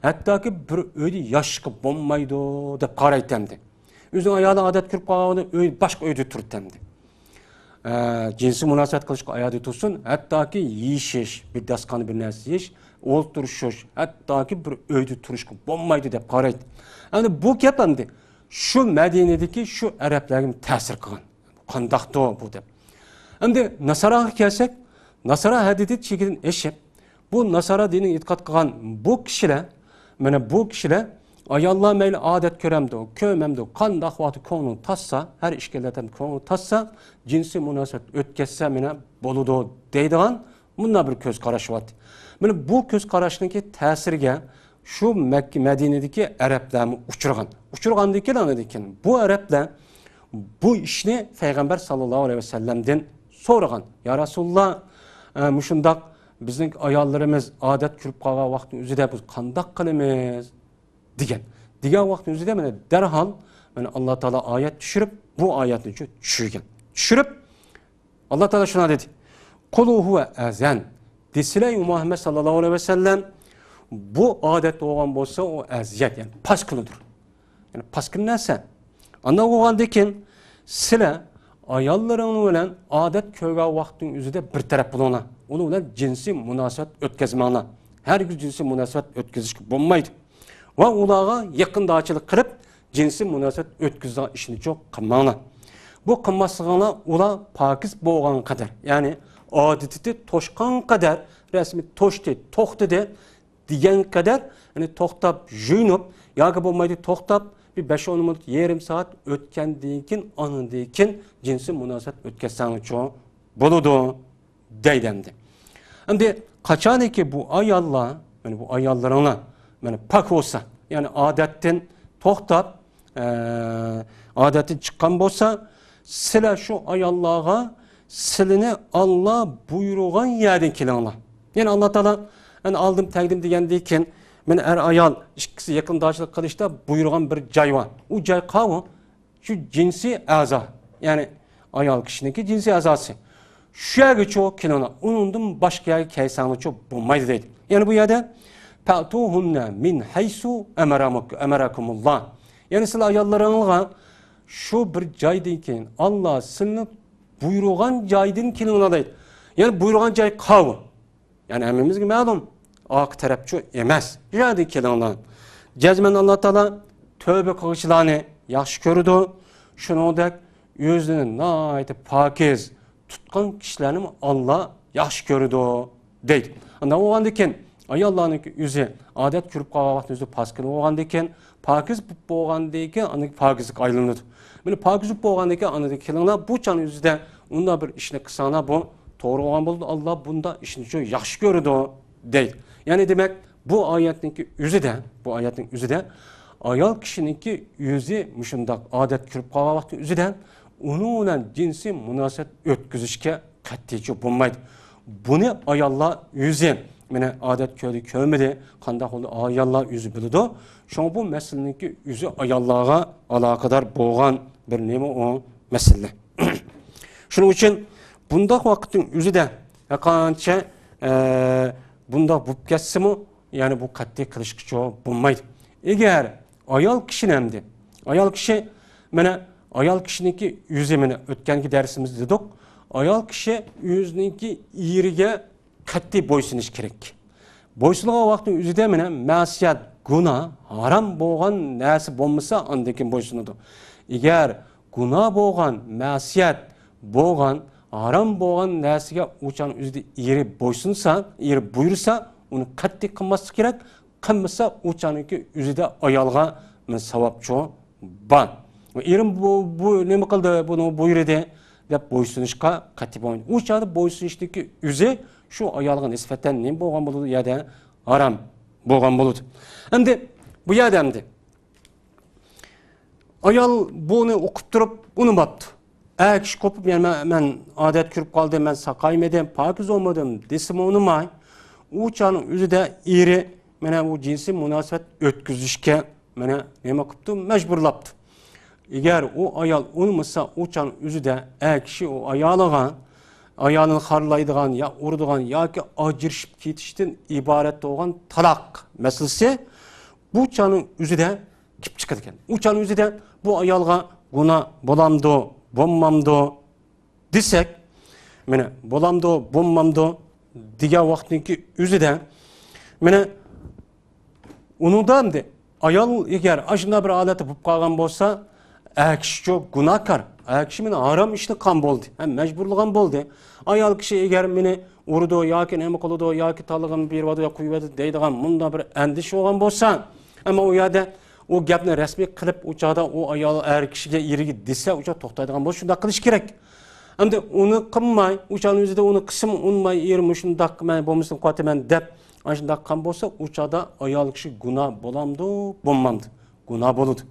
ھەتتاكى بىر ئۆيدە ياشاشقا بولمايدۇ دەپ قارايتتى ئەمدى. ئۆزىنىڭ ئايالى ئادەت كۆرۈپ قالغان ئۆي، باشقا ئۆيدە تۇرىدۇ ئەمدى. ئە، جىنسىي مۇناسىۋەت قىلىشقا ئايالى تۇرسۇن، ھەتتاكى يېيىشىش، بىر داستىخاندا بىر نەرسە يېيىش، ئولتۇرۇشۇش، ھەتتاكى بىر ئۆيدە تۇرۇشقا بولمايدۇ دەپ قارايدۇ. ئەمدى بۇ گەپ ئەمدى شۇ مەدىنىدىكى شۇ ئەرەبلەرگە تەسىر قىلغان. قانداقتۇ بۇ دەپ. ئەمدى ناساراغا كەلسەك، ناسارا ھەددىدىن چېكىدىن ئېشىپ، بۇ ناسارا دىنىغا ئېتىقاد قىلغان بۇ كىشىلەر، مانا بۇ كىشىلەر ئاياللار مەيلى ئادەت كۆرەمدۇ، كۆرمەمدۇ، قانداق ۋاقىتتا كۆڭلى تارتسا، ھەر ئىككىلەردىن كۆڭلى تارتسا، جىنسىي مۇناسىۋەت ئۆتكەزسە مانا بولىدۇ دەيدىغان مۇنداق بىر كۆز قاراش بار. مانا بۇ كۆز قاراشنىڭكى تەسىرىگە شۇ مەككە، مەدىنىدىكى ئەرەبلەرمۇ ئۇچرىغان. ئۇچرىغاندىن كېيىن، ئاندىن كېيىن بۇ ئەرەبلەر بۇ ئىشنى پەيغەمبەر ساللاللاھۇ ئەلەيھى ۋەسەللەمدىن سورىغان. يا رەسۇلاللا، ئە، مۇشۇنداق بىزنىڭ ئاياللىرىمىز ئادەت كۆرۈپ قالغان ۋاقىتنىڭ ئۆزىدە بىز قانداق قىلىمىز؟ دېگەن. دېگەن ۋاقىتنىڭ ئۆزىدە مانا دەرھال مانا ئاللا تائالا ئايەت چۈشۈرۈپ، بۇ ئايەتنى چۈ-، چۈشۈرگەن. چۈشۈرۈپ، ئاللا تائالا شۇنداق دېدى. قۇلۇ ھۇۋە ئەزەن. دېسىلە، ئەي مۇھەممەد ساللاللاھۇ ئەلەيھى ۋەسەللەم، بۇ ئادەت بولغان بولسا، ئۇ ئەزىيەت، يەنى پاسكىنىدۇر. يەنى پاسكىنا نەرسە. ئانداق بولغاندىن كېيىن سىلەر ئاياللىرىڭلار بىلەن ئادەت كۆرگەن ۋاقىتنىڭ ئۆزىدە بىر تەرەپ بولۇڭلار. ئۇنىڭ بىلەن جىنسىي مۇناسىۋەت ئۆتكۈزمەڭلار. ھەرگىز جىنسىي مۇناسىۋەت ئۆتكۈزۈشكە بولمايدۇ. ۋە ئۇلارغا يېقىندارچىلىق قىلىپ، جىنسىي مۇناسىۋەت ئۆتكۈزىدىغان ئىشنى چوق قىلماڭلار. بۇ قىلماسلىقىڭلار ئۇلار پاكىز بولغان قەدەر، يەنى ئادىتى توشقان قەدەر، رەسمىي توشتى، توختىدى، دېگەن قەدەر، يەنى توختاپ يۇيۇنۇپ ياكى بولمايدۇ توختاپ بىر بەش ئون مىنۇت، يېرىم سائەت ئۆتكەندىن كېيىن، ئاندىن كېيىن جىنسىي مۇناسىۋەت ئۆتكۈزسەڭچۇ بولىدۇ دەيدۇ ئەمدى. ئەمدى قاچانكى بۇ ئاياللار، يەنى بۇ ئاياللىرىڭلار، يەنى پاك بولسا، يەنى ئادەتتىن توختاپ، ئە، ئادەتتىن چىققان بولسا، سىلەر شۇ ئاياللارغا سىلىنى ئاللا بۇيرۇغان يەردىن كېلىڭلار. يەنى ئاللا تائالا، يەنى ئالدىم تەگدىم دېگەندىن كېيىن، مانا ئەر ئايال ئىككىسى يېقىنداشلىق قىلىشتا بۇيرۇغان بىر جاي بار. ئۇ جاي قاۋۇ، شۇ جىنسىي ئەزا، يەنى ئايال كىشىنىڭكى جىنسىي ئەزاسى. شۇ يەرگىچۇ كېلىڭلار، ئۇنىڭدىن باشقا يەرگە كەلسەڭلارچۇ بولمايدۇ دەيدۇ. يەنى بۇ يەردە، فَأْتُوهُنَّ مِنْ حَيْثُ أَمَرَكُمُ اللّٰهُ. يەنى سىلەر ئاياللىرىڭلارغا شۇ بىر جايدىن كېلىڭ، ئاللا سىلىنى بۇيرۇغان جايدىن كېلىڭلار دەيدۇ. يەنى بۇيرۇغان جاي قاۋۇ. يەنى ھەممىمىزگە مەلۇم، ئارقا تەرەپچۇ ئەمەس. شۇ يەردىن كېلىڭلار. جەزمەن ئاللا تائالا تەۋبە قىلغۇچىلارنى ياخشى كۆرىدۇ. شۇنىڭدەك ئۆزىنى ناھايىتى پاكىز تۇتقان كىشىلەرنىمۇ ئاللا ياخشى كۆرىدۇ دەيدۇ. ئانداق بولغاندىن كېيىن، ئاياللارنىڭكى ئۆزى ئادەت كۆرۈپ قالغان ۋاقتىدا ئۆزى پاسكىنا بولغاندىن كېيىن، پاكىز بولۇپ بولغاندىن كېيىن ئاندىن كېيىن پاكىزلىققا ئايلىنىدۇ. مانا پاكىز بولۇپ بولغاندىن كېيىن ئاندىن كېيىن كېلىڭلار، بۇ چاغنىڭ ئۆزىدە ئۇنداق بىر ئىشنى قىلساڭلار، بۇ توغرا بولغان بولىدۇ. ئاللا بۇنداق ئىشنى شۇ ياخشى كۆرىدۇ دەيدۇ. يەنى دېمەك، بۇ ئايەتنىڭكى ئۆزىدە، بۇ ئايەتنىڭ ئۆزىدە ئايال كىشىنىڭكى ئۆزى مۇشۇنداق ئادەت كۆرۈپ قالغان ۋاقتى ئۆزىدە ئۇنىڭ بىلەن جىنسىي مۇناسىۋەت ئۆتكۈزۈشكە قەتئىيچە بولمايدۇ. بۇنى ئاياللار ئۆزى، مانا ئادەت كۆردى، كۆرمىدى، قانداق بولدى، ئاياللار ئۆزى بىلىدۇ. شۇڭا بۇ مەسىلىنىڭكى ئۆزى ئاياللارغا ئالاقىدار بولغان بىر نېمە ئۇ مەسىلە. شۇنىڭ ئۈچۈن بۇنداق ۋاقىتنىڭ ئۆزىدە ھەرقانچە، ئە، بۇنداق بولۇپ كەتسىمۇ، يەنى بۇ قەتئىي قىلىشقىچۇ بولمايدۇ. ئەگەر ئايال كىشىنى ئەمدى، ئايال كىشى، مانا، ئايال كىشىنىڭكى ئۆزى، مانا، ئۆتكەنكى دەرسىمىزدە دېدۇق، ئايال كىشى ئۆزىنىڭكى ئېرىگە قەتئىي بويسۇنۇش كېرەك. بويسۇنغان ۋاقىتنىڭ ئۆزىدە مانا مەسىيەت، گۇناھ، ھارام بولغان نەرسە بولمىسا، ئاندىن كېيىن بويسۇنىدۇ. ئەگەر گۇناھ بولغان، مەسىيەت بولغان، ھارام بولغان نەرسىگە ئۇ چاغنىڭ ئۆزىدە ئېرى بويسۇنسا، ئېرى بۇيرۇسا، ئۇنى قەتئىي قىلماسلىق كېرەك. قىلمىسا، ئۇ چاغنىڭكى ئۆزىدە ئايالغا مانا ساۋابچۇ بار. ئېرىم بۇ، بۇ نېمە قىلدى، بۇنى بۇيرۇدى دەپ بويسۇنۇشقا قەتئىي بولمايدۇ. ئۇ چاغدا بويسۇنۇشتىكى ئۆزى شۇ ئايالغا نىسبەتەن نېمە بولغان بولىدۇ؟ ئۇ يەردە ھارام بولغان بولىدۇ. ئەمدى بۇ يەردە ئەمدى ئايال بۇنى ئۇقۇپ تۇرۇپ ئۇنىماپتۇ. ئەر كىشى قوپۇپ، يەنە مەن، مەن ئادەت كىرىپ قالدىم، مەن ساقايمىدىم، پاكىز بولمىدىم دېسىمۇ ئۇنىماي، ئۇ چاغنىڭ ئۆزىدە ئېرى مانا بۇ جىنسىي مۇناسىۋەت ئۆتكۈزۈشكە مانا نېمە قىپتۇ؟ مەجبۇرلاپتۇ. ئەگەر ئۇ ئايال ئۇنىمىسا، ئۇ چاغنىڭ ئۆزىدە ئەر كىشى ئۇ ئايالىغا، ئايالىنى خارلايدىغان يا ئۇرىدىغان ياكى ئاجرىشىپ كېتىشتىن ئىبارەت بولغان تالاق مەسىلىسى بۇ چاغنىڭ ئۆزىدە كېلىپ چىقىدىكەن. ئۇ چاغنىڭ ئۆزىدە بۇ ئايالغا گۇناھ بولامدۇ، بولمامدۇ دېسەك، مانا، بولامدۇ، بولمامدۇ دېگەن ۋاقىتنىڭكى ئۆزىدە، مانا، ئۇنىڭدا ئەمدى ئايال ئەگەر ئاشۇنداق بىر ھالەتتە بولۇپ قالغان بولسا، ئەر كىشىچۇ گۇناھكار، ئەر كىشى مېنى ھارام ئىشنى قىلغان بولدى، ھە، مەجبۇرلىغان بولدى. ئايال كىشى ئەگەر مېنى ئۇرىدۇ ياكى نېمە قىلىدۇ ياكى تالىقىمنى بېرىۋېتىدۇ يا قويۇۋېتىدۇ دەيدىغان مۇنداق بىر ئەندىشە بولغان بولسا، ئەمما ئۇ يەردە ئۇ گەپنى رەسمىي قىلىپ، ئۇ چاغدا ئۇ ئايال ئەر كىشىگە، ئېرىگە دېسە، ئۇ چاغ توختايدىغان بولسا، شۇنداق قىلىش كېرەك. ئەمدى ئۇنى قىلماي، ئۇ چاغنىڭ ئۆزىدە ئۇنى قىلسىمۇ ئۇنىماي، ئېرىم مۇشۇنداق قىلماي، بولمىسا قويۇۋېتىمەن دەپ، ئاشۇنداق قىلغان بولسا، ئۇ چاغدا ئايال كىشى گۇناھ بولامدۇ، بولمامدۇ؟ گۇناھ بولىدۇ.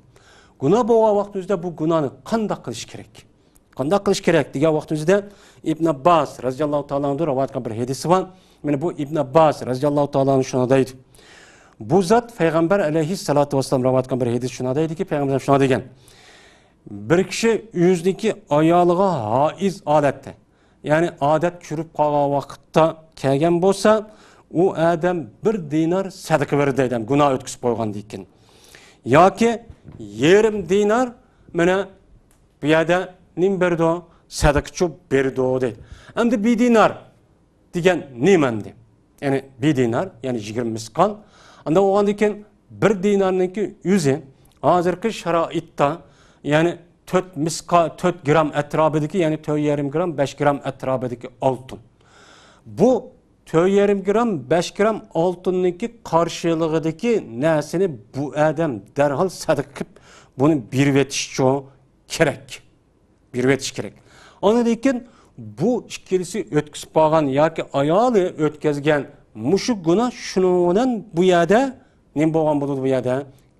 گۇناھ بولغان ۋاقىتنىڭ ئۆزىدە بۇ گۇناھنى قانداق قىلىش كېرەك؟ قانداق قىلىش كېرەك دېگەن ۋاقىتنىڭ ئۆزىدە ئىبن ئابباس رەزىياللاھۇ تائالا ئەنھۇ رىۋايەت قىلغان بىر ھەدىسى بار. مانا بۇ ئىبن ئابباس رەزىياللاھۇ تائالا ئەنھۇ شۇنداق دەيدۇ. بۇ زات پەيغەمبەر ئەلەيھىسسالاتۇ ۋەسسالام رىۋايەت قىلغان بىر ھەدىس شۇنداق دەيدۇكى، پەيغەمبەر شۇنداق دېگەن. بىر كىشى ئۆزىنىڭكى ئايالىغا ھائىز ھالەتتە، يەنى ئادەت كىرىپ قالغان ۋاقىتتا كەلگەن بولسا، ئۇ ئادەم بىر دىنار سەدىقە بېرىدۇ دەيدۇ، گۇناھ ئۆتكۈزۈپ قويغاندىن كېيىن. ياكى يېرىم دىنار، مانا، بۇ يەردە نېمە بېرىدۇ؟ سەدىقىچۇ بېرىدۇ دەيدۇ. ئەمدى بىر دىنار دېگەن نېمە ئەمدى؟ يەنى بىر دىنار، يەنى يىگىرمە مىسقال. ئانداق بولغاندىن كېيىن بىر دىنارنىڭكى ئۆزى ھازىرقى شارائىتتا، يەنى تۆت مىسقا-، تۆت گرام ئەتراپىدىكى، يەنى تۆت يېرىم گرام، بەش گرام ئەتراپىدىكى ئالتۇن. بۇ تۆت يېرىم گرام، بەش گرام ئالتۇننىڭكى قارشىلىقىدىكى نەرسىنى بۇ ئادەم دەرھال سەدىقە قىلىپ، بۇنى بېرىۋېتىشچۇ كېرەك. بېرىۋېتىش كېرەك. ئاندىن كېيىن بۇ ئىككىلىسى ئۆتكۈزۈپ قالغان ياكى ئايالى ئۆتكۈزگەن مۇشۇ گۇناھ شۇنىڭ بىلەن بۇ يەردە نېمە بولغان بولىدۇ؟ بۇ يەردە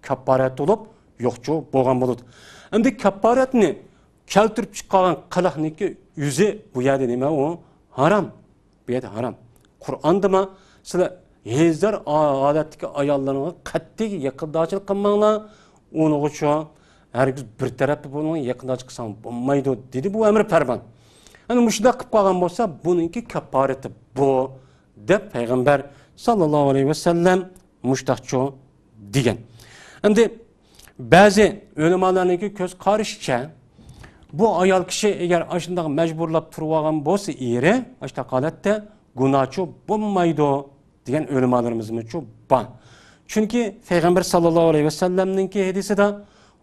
كاپپارەت بولۇپ يوقچۇ بولغان بولىدۇ. ئەمدى كاپپارەتنى كەلتۈرۈپ چىقارغان قىلىقنىڭكى ئۆزى بۇ يەردە نېمە ئۇ؟ ھارام. بۇ يەردە ھارام. قۇرئاندىمۇ سىلەر ھېزدار ھالەتتىكى ئاياللىرىڭغا قەتئىي يېقىنداشلىق قىلماڭلار، ئۇنىڭغىچۇ ھەرگىز بىر تەرەپتە بۇنىڭغا يېقىنداشلىق قىلساڭ بولمايدۇ، دېدى بۇ ئەمرى پەرمان. ئەنە مۇشۇنداق قىلىپ قالغان بولسا، بۇنىڭكى كاپپارىتى بۇ، دەپ پەيغەمبەر ساللاللاھۇ ئەلەيھى ۋەسەللەم مۇشتاقچۇ دېگەن. ئەمدى بەزى ئۆلىمالارنىڭكى كۆز قارىشىچە، بۇ ئايال كىشى ئەگەر ئاشۇنداق مەجبۇرلاپ تۇرۇۋالغان بولسا ئېرى، ئاشۇنداق ھالەتتە گۇناھچۇ بولمايدۇ دېگەن ئۆلىمالىرىمىزمۇچۇ بار. چۈنكى پەيغەمبەر ساللاللاھۇ ئەلەيھى ۋەسەللەمنىڭكى ھەدىسىدە،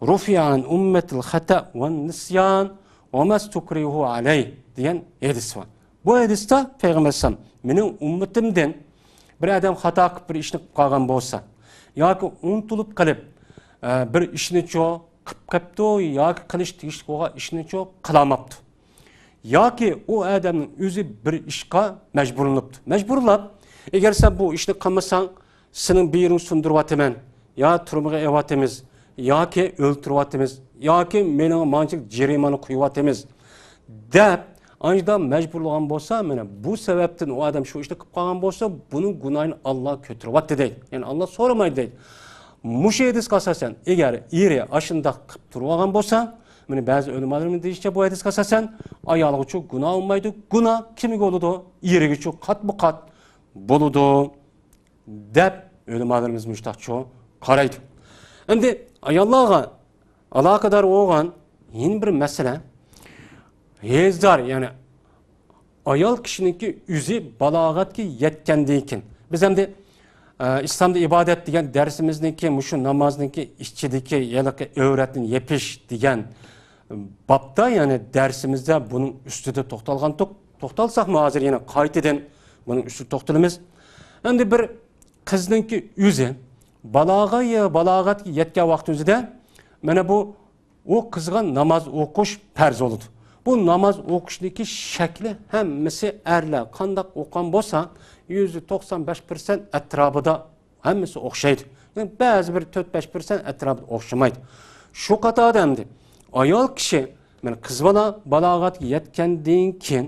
رۇفىئە ئەن ئۇممەتىل خەتە ۋەن نىسيان ۋە مەستۇكرىھۇ ئەلەيھ دېگەن ھەدىس بار. بۇ ھەدىستە پەيغەمبەر ئەلەيھىسسالام، مېنىڭ ئۈممىتىمدىن بىر ئادەم خاتا قىلىپ بىر ئىشنى قىلىپ قالغان بولسا، ياكى ئۇنتۇلۇپ قېلىپ، ئە، بىر ئىشنىچۇ قىلىپ قېپتۇ ياكى قىلىش تېگىشلىك بولغان ئىشنىچۇ قىلالماپتۇ. ياكى ئۇ ئادەمنىڭ ئۆزى بىر ئىشقا مەجبۇرلىنىپتۇ. مەجبۇرلاپ، ئەگەر سەن بۇ ئىشنى قىلمىساڭ، سېنىڭ بېشىڭنى سۇندۇرۇۋاتىمەن، يا تۈرمىگە ئېلىۋاتىمىز، ياكى ئۆلتۈرۈۋاتىمىز، ياكى مېنىڭ مانچىلىك جەرىمانە قويۇۋاتىمىز، دەپ، ئاشۇنداق مەجبۇرلىغان بولسا، مانا بۇ سەۋەبتىن ئۇ ئادەم شۇ ئىشنى قىلىپ قالغان بولسا، بۇنىڭ گۇناھىنى ئاللا كۆتۈرۈۋاتتى دەيدۇ. يەنى ئاللا سورىمايدۇ دەيدۇ. مۇشۇ ھەدىسكە ئاساسەن، ئەگەر ئېرى ئاشۇنداق قىلىپ تۇرۇۋالغان بولسا، مانا بەزى ئۆلىمالىرىمىز دېيىشىچە، بۇ ھەدىسكە ئاساسەن، ئايالىغىچۇ گۇناھ بولمايدۇ، گۇناھ كىمگە بولىدۇ؟ ئېرىگىچۇ قاتمۇ قات بولىدۇ، دەپ ئۆلىمالىرىمىز مۇشتاقچۇ قارايدۇ. ئەمدى ئاياللارغا ئالاقىدار بولغان يەنە بىر مەسىلە، ھېزدار، يەنى ئايال كىشىنىڭكى ئۆزى بالاغەتكە يەتكەندىن كېيىن، بىز ئەمدى ئە، ئىسلامدا ئىبادەت دېگەن دەرسىمىزنىڭكى، مۇشۇ نامازنىڭكى ئىچىدىكى ھېلىقى ئۆرەتنى يېپىش دېگەن بابتا، يەنى دەرسىمىزدە بۇنىڭ ئۈستىدە توختالغانتۇق. توختالساقمۇ ھازىر يەنە قايتىدىن بۇنىڭ ئۈستىدە توختىلىمىز. ئەمدى بىر قىزنىڭكى ئۆزى بالاغا، بالاغەتكە يەتكەن ۋاقتىمىزدا مانا بۇ ئۇ قىزغا ناماز ئوقۇش پەرز بولىدۇ. بۇ ناماز ئوقۇشنىڭكى شەكلى ھەممىسى ئەرلەر قانداق ئوقۇغان بولسا، يۈزدە توقسان بەش پىرسەنت ئەتراپىدا ھەممىسى ئوخشايدۇ. بەزى بىر تۆت بەش پىرسەنت ئەتراپىدا ئوخشىمايدۇ. شۇ قاتاردا ئەمدى ئايال كىشى، مانا قىز بالا بالاغەتكە يەتكەندىن كېيىن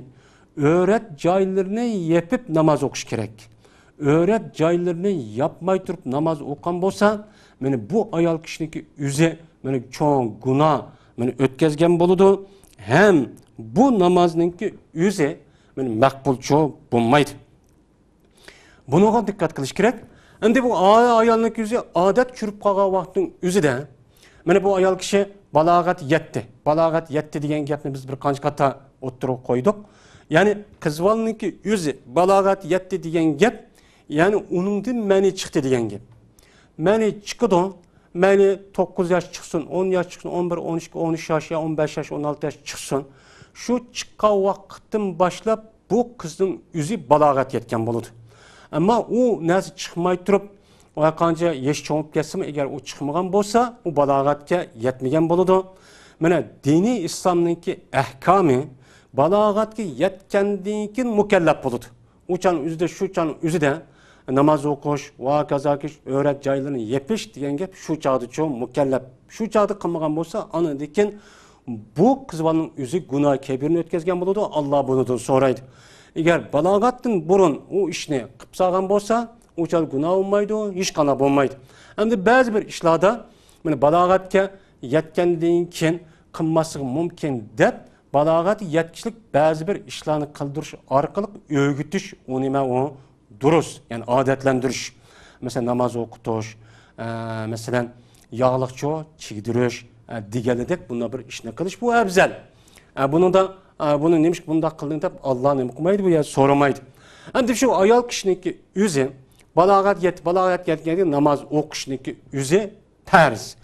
ئۆرەت جايلىرىنى يېپىپ ناماز ئوقۇش كېرەك. ئۆرەت جايلىرىنى ياپماي تۇرۇپ ناماز ئوقۇغان بولسا، مانا بۇ ئايال كىشىنىڭكى ئۆزى مانا چوڭ گۇناھ مانا ئۆتكەزگەن بولىدۇ. ھەم بۇ نامازنىڭكى ئۆزى مانا مەقبۇلچۇ بولمايدۇ. بۇنىڭغا دىققەت قىلىش كېرەك. ئەمدى بۇ ئا-، ئايالنىڭكى ئۆزى ئادەت چۈشۈرۈپ قالغان ۋاقىتنىڭ ئۆزىدە، مانا بۇ ئايال كىشى بالاغەت يەتتى. بالاغەت يەتتى دېگەن گەپنى بىز بىر قانچە قاتا ئوتتۇرىغا قويدۇق. يەنى قىز بالىنىڭكى ئۆزى بالاغەت يەتتى دېگەن گەپ، يەنى ئۇنىڭدىن مەنى چىقتى دېگەن گەپ. مەنى چىقىدۇ. مەيلى توققۇز ياش چىقسۇن، ئون ياش چىقسۇن، ئون بىر، ئون ئىككى، ئون ئۈچ ياش يا ئون بەش ياش، ئون ئالتە ياش چىقسۇن. شۇ چىققان ۋاقىتتىن باشلاپ بۇ قىزنىڭ ئۆزى بالاغەت يەتكەن بولىدۇ. ئەمما ئۇ نەرسە چىقماي تۇرۇپ، ۋە قانچە يېشى چوڭىيىپ كەتسىمۇ، ئەگەر ئۇ چىقمىغان بولسا، ئۇ بالاغەتكە يەتمىگەن بولىدۇ. مانا دىنىي ئىسلامنىڭكى ئەھكامى بالاغەتكە يەتكەندىن كېيىن مۇكەللەپ بولىدۇ. ئۇ چاغنىڭ ئۆزىدە، شۇ چاغنىڭ ئۆزىدە ناماز ئوقۇش، ۋە ھاكازاكى ئۆرەت جايلىرىنى يېپىش دېگەن گەپ شۇ چاغدىچۇ مۇكەللەپ. شۇ چاغدا قىلمىغان بولسا، ئاندىن كېيىن بۇ قىز بالىنىڭ ئۆزى گۇناھ كەبىرىنى ئۆتكەزگەن بولىدۇ، ئاللا بۇنىڭدىن سورايدۇ. ئەگەر بالاغەتتىن بۇرۇن ئۇ ئىشنى قىلىپ سالغان بولسا، ئۇ چاغدا گۇناھ بولمايدۇ، ھېچقانداق بولمايدۇ. ئەمدى بەزى بىر ئىشلاردا، مانا بالاغەتكە يەتكەندىن كېيىن قىلماسلىقى مۇمكىن دەپ، بالاغەتكە يەتكۈچىلىك بەزى بىر ئىشلارنى قىلدۇرۇش ئارقىلىق ئۆگىتىش، ئۇنى مەن ئۇ دۇرۇس، يەنى ئادەتلەندۈرۈش. مەسىلەن، ناماز ئوقۇتۇش، ئە، مەسىلەن، ياغلىقچۇ چىگدۈرۈش، ئە، دېگەنلىدەك بۇنداق بىر ئىشنى قىلىش بۇ ئەۋزەل. ئە، بۇنىڭدا، ئە، بۇنى نېمىشقا بۇنداق قىلدىڭ دەپ ئاللا نېمە قىلمايدۇ، بۇ يەردە سورىمايدۇ. ئەمدى شۇ ئايال كىشىنىڭكى ئۆزى بالاغەت يەت-، بالاغەتكە يەتكەندىن كېيىن ناماز ئوقۇشنىڭكى ئۆزى پەرز.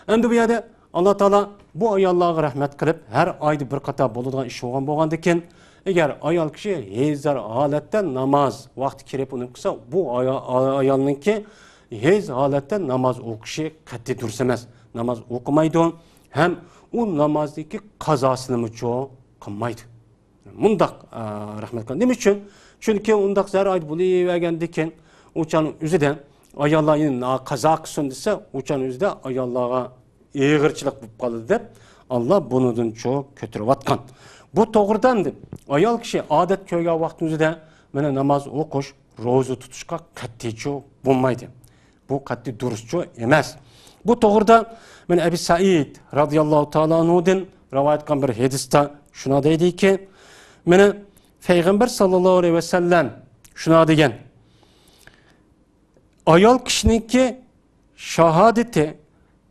ئەمدى بۇ يەردە ئاللا تائالا بۇ ئاياللارغا رەھمەت قىلىپ، ھەر ئايدا بىر قاتار بولىدىغان ئىش بولغان بولغاندىكىن، ئەگەر ئايال كىشى ھېيزدار ھالەتتە ناماز ۋاقتى كىرىپ ئۇنى قىلسا، بۇ ئايا-، ئايالنىڭكى ھېيز ھالەتتە ناماز ئوقۇشى قەتئىي دۇرۇس ئەمەس. ناماز ئوقۇمايدۇ ھەم ئۇ نامازدىكى قازاسىنىمۇچۇ قىلمايدۇ. مۇنداق، ئا، رەھمەت قىلىڭ. نېمە ئۈچۈن؟ چۈنكى ئۇنداق زەر ئايدا بولۇۋەرگەندىكىن، ئۇ چاغنىڭ ئۆزىدە ئاياللار يەنە قازا قىلسۇن دېسە، ئۇ چاغنىڭ ئۆزىدە ئاياللارغا ئېغىرچىلىق بولۇپ قالىدۇ دەپ، ئاللا بۇنىڭدىنچۇ كۆتۈرۈۋاتقان. بۇ توغرىدا ئەمدى ئايال كىشى ئادەت كۆرگەن ۋاقتىنىڭ ئۆزىدە مانا ناماز ئوقۇش، روزا تۇتۇشقا قەتئىيچۇ بولمايدۇ. بۇ قەتئىي دۇرۇسچۇ ئەمەس. بۇ توغرىدا مانا ئەبى سەئىد رازىياللاھۇ تائالا ئەنھۇدىن رىۋايەت قىلغان بىر ھەدىستە شۇنداق دەيدىكى، مانا پەيغەمبەر ساللاللاھۇ ئەلەيھى ۋەسەللەم شۇنداق دېگەن، ئايال كىشىنىڭكى شاھادىتى،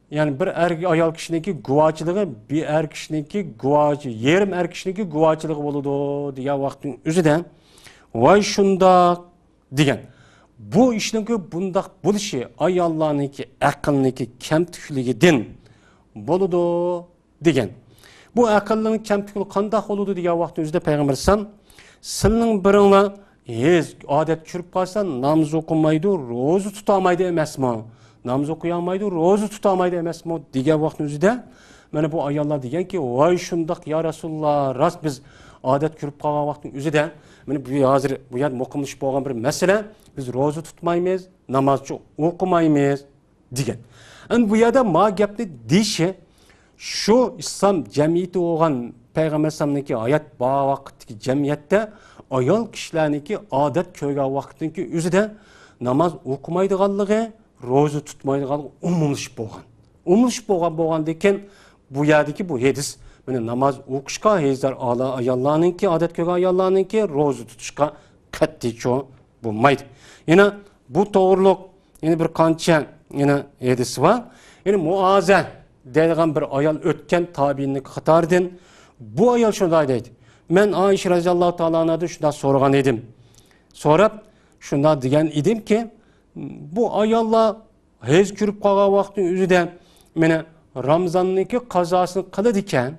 يەنى بىر ئەر، ئايال كىشىنىڭكى گۇۋاچىلىقى، بىر ئەر كىشىنىڭكى گۇۋاچى، يېرىم ئەر كىشىنىڭكى گۇۋاچىلىقى بولىدۇ دېگەن ۋاقىتنىڭ ئۆزىدە، ۋاي شۇنداق دېگەن. بۇ ئىشنىڭكى بۇنداق بولۇشى ئاياللارنىڭكى ئەقىلنىڭكى كەمتۈكلۈكىدىن بولىدۇ دېگەن. بۇ ئەقىلنىڭ كەمتۈكلۈكى قانداق بولىدۇ دېگەن ۋاقىتنىڭ ئۆزىدە پەيغەمبەر ئەلەيھىسسالام، سىلىنىڭ بىرىڭلار ھېيز ئادەت چۈشۈرۈپ قالسا، ناماز ئوقۇمايدۇ، روزا تۇتالمايدۇ ئەمەسمۇ؟ ناماز ئوقۇيالمايدۇ، روزا تۇتالمايدۇ ئەمەسمۇ دېگەن ۋاقىتنىڭ ئۆزىدە، مانا بۇ ئاياللار دېگەنكى، ۋاي شۇنداق يا رەسۇلاللا، راست بىز ئادەت كىرىپ قالغان ۋاقىتنىڭ ئۆزىدە، مانا بۇ ھازىر بۇ يەردە مۇقىملىشىپ بولغان بىر مەسىلە، بىز روزا تۇتمايمىز، نامازچۇ ئوقۇمايمىز دېگەن. ئەمدى بۇ يەردە ما گەپنى دېيىشى، شۇ ئىسلام جەمئىيىتى بولغان پەيغەمبەر ئەلەيھىسسالامنىڭكى ھايات بار ۋاقىتتىكى جەمئىيەتتە ئايال كىشىلەرنىڭكى ئادەت كۆرگەن ۋاقىتنىڭكى ئۆزىدە ناماز ئوقۇمايدىغانلىقى، روزا تۇتمايدىغانلىقى ئومۇملىشىپ بولغان. ئومۇملىشىپ بولغان بولغاندىكىن، بۇ يەردىكى بۇ ھەدىس، مانا ناماز ئوقۇشقا ھېيزدار ئالا-، ئاياللارنىڭكى، ئادەت كۆرگەن ئاياللارنىڭكى روزا تۇتۇشقا قەتئىيچۇ بولمايدۇ. يەنە بۇ توغرۇلۇق يەنە بىر قانچە يەنە ھەدىس بار. يەنە مۇئازە دەيدىغان بىر ئايال ئۆتكەن تابىئىننىڭ قاتارىدىن. بۇ ئايال شۇنداق دەيدۇ، مەن ئائىشە رەزىياللاھۇ تائالا ئانھادىن شۇنداق سورىغان ئىدىم. سوراپ شۇنداق دېگەن ئىدىمكى، بۇ ئاياللار ھەيز كۆرۈپ قالغان ۋاقىتنىڭ ئۆزىدە مانا رامزاننىڭكى قازاسىنى قىلىدىكەن،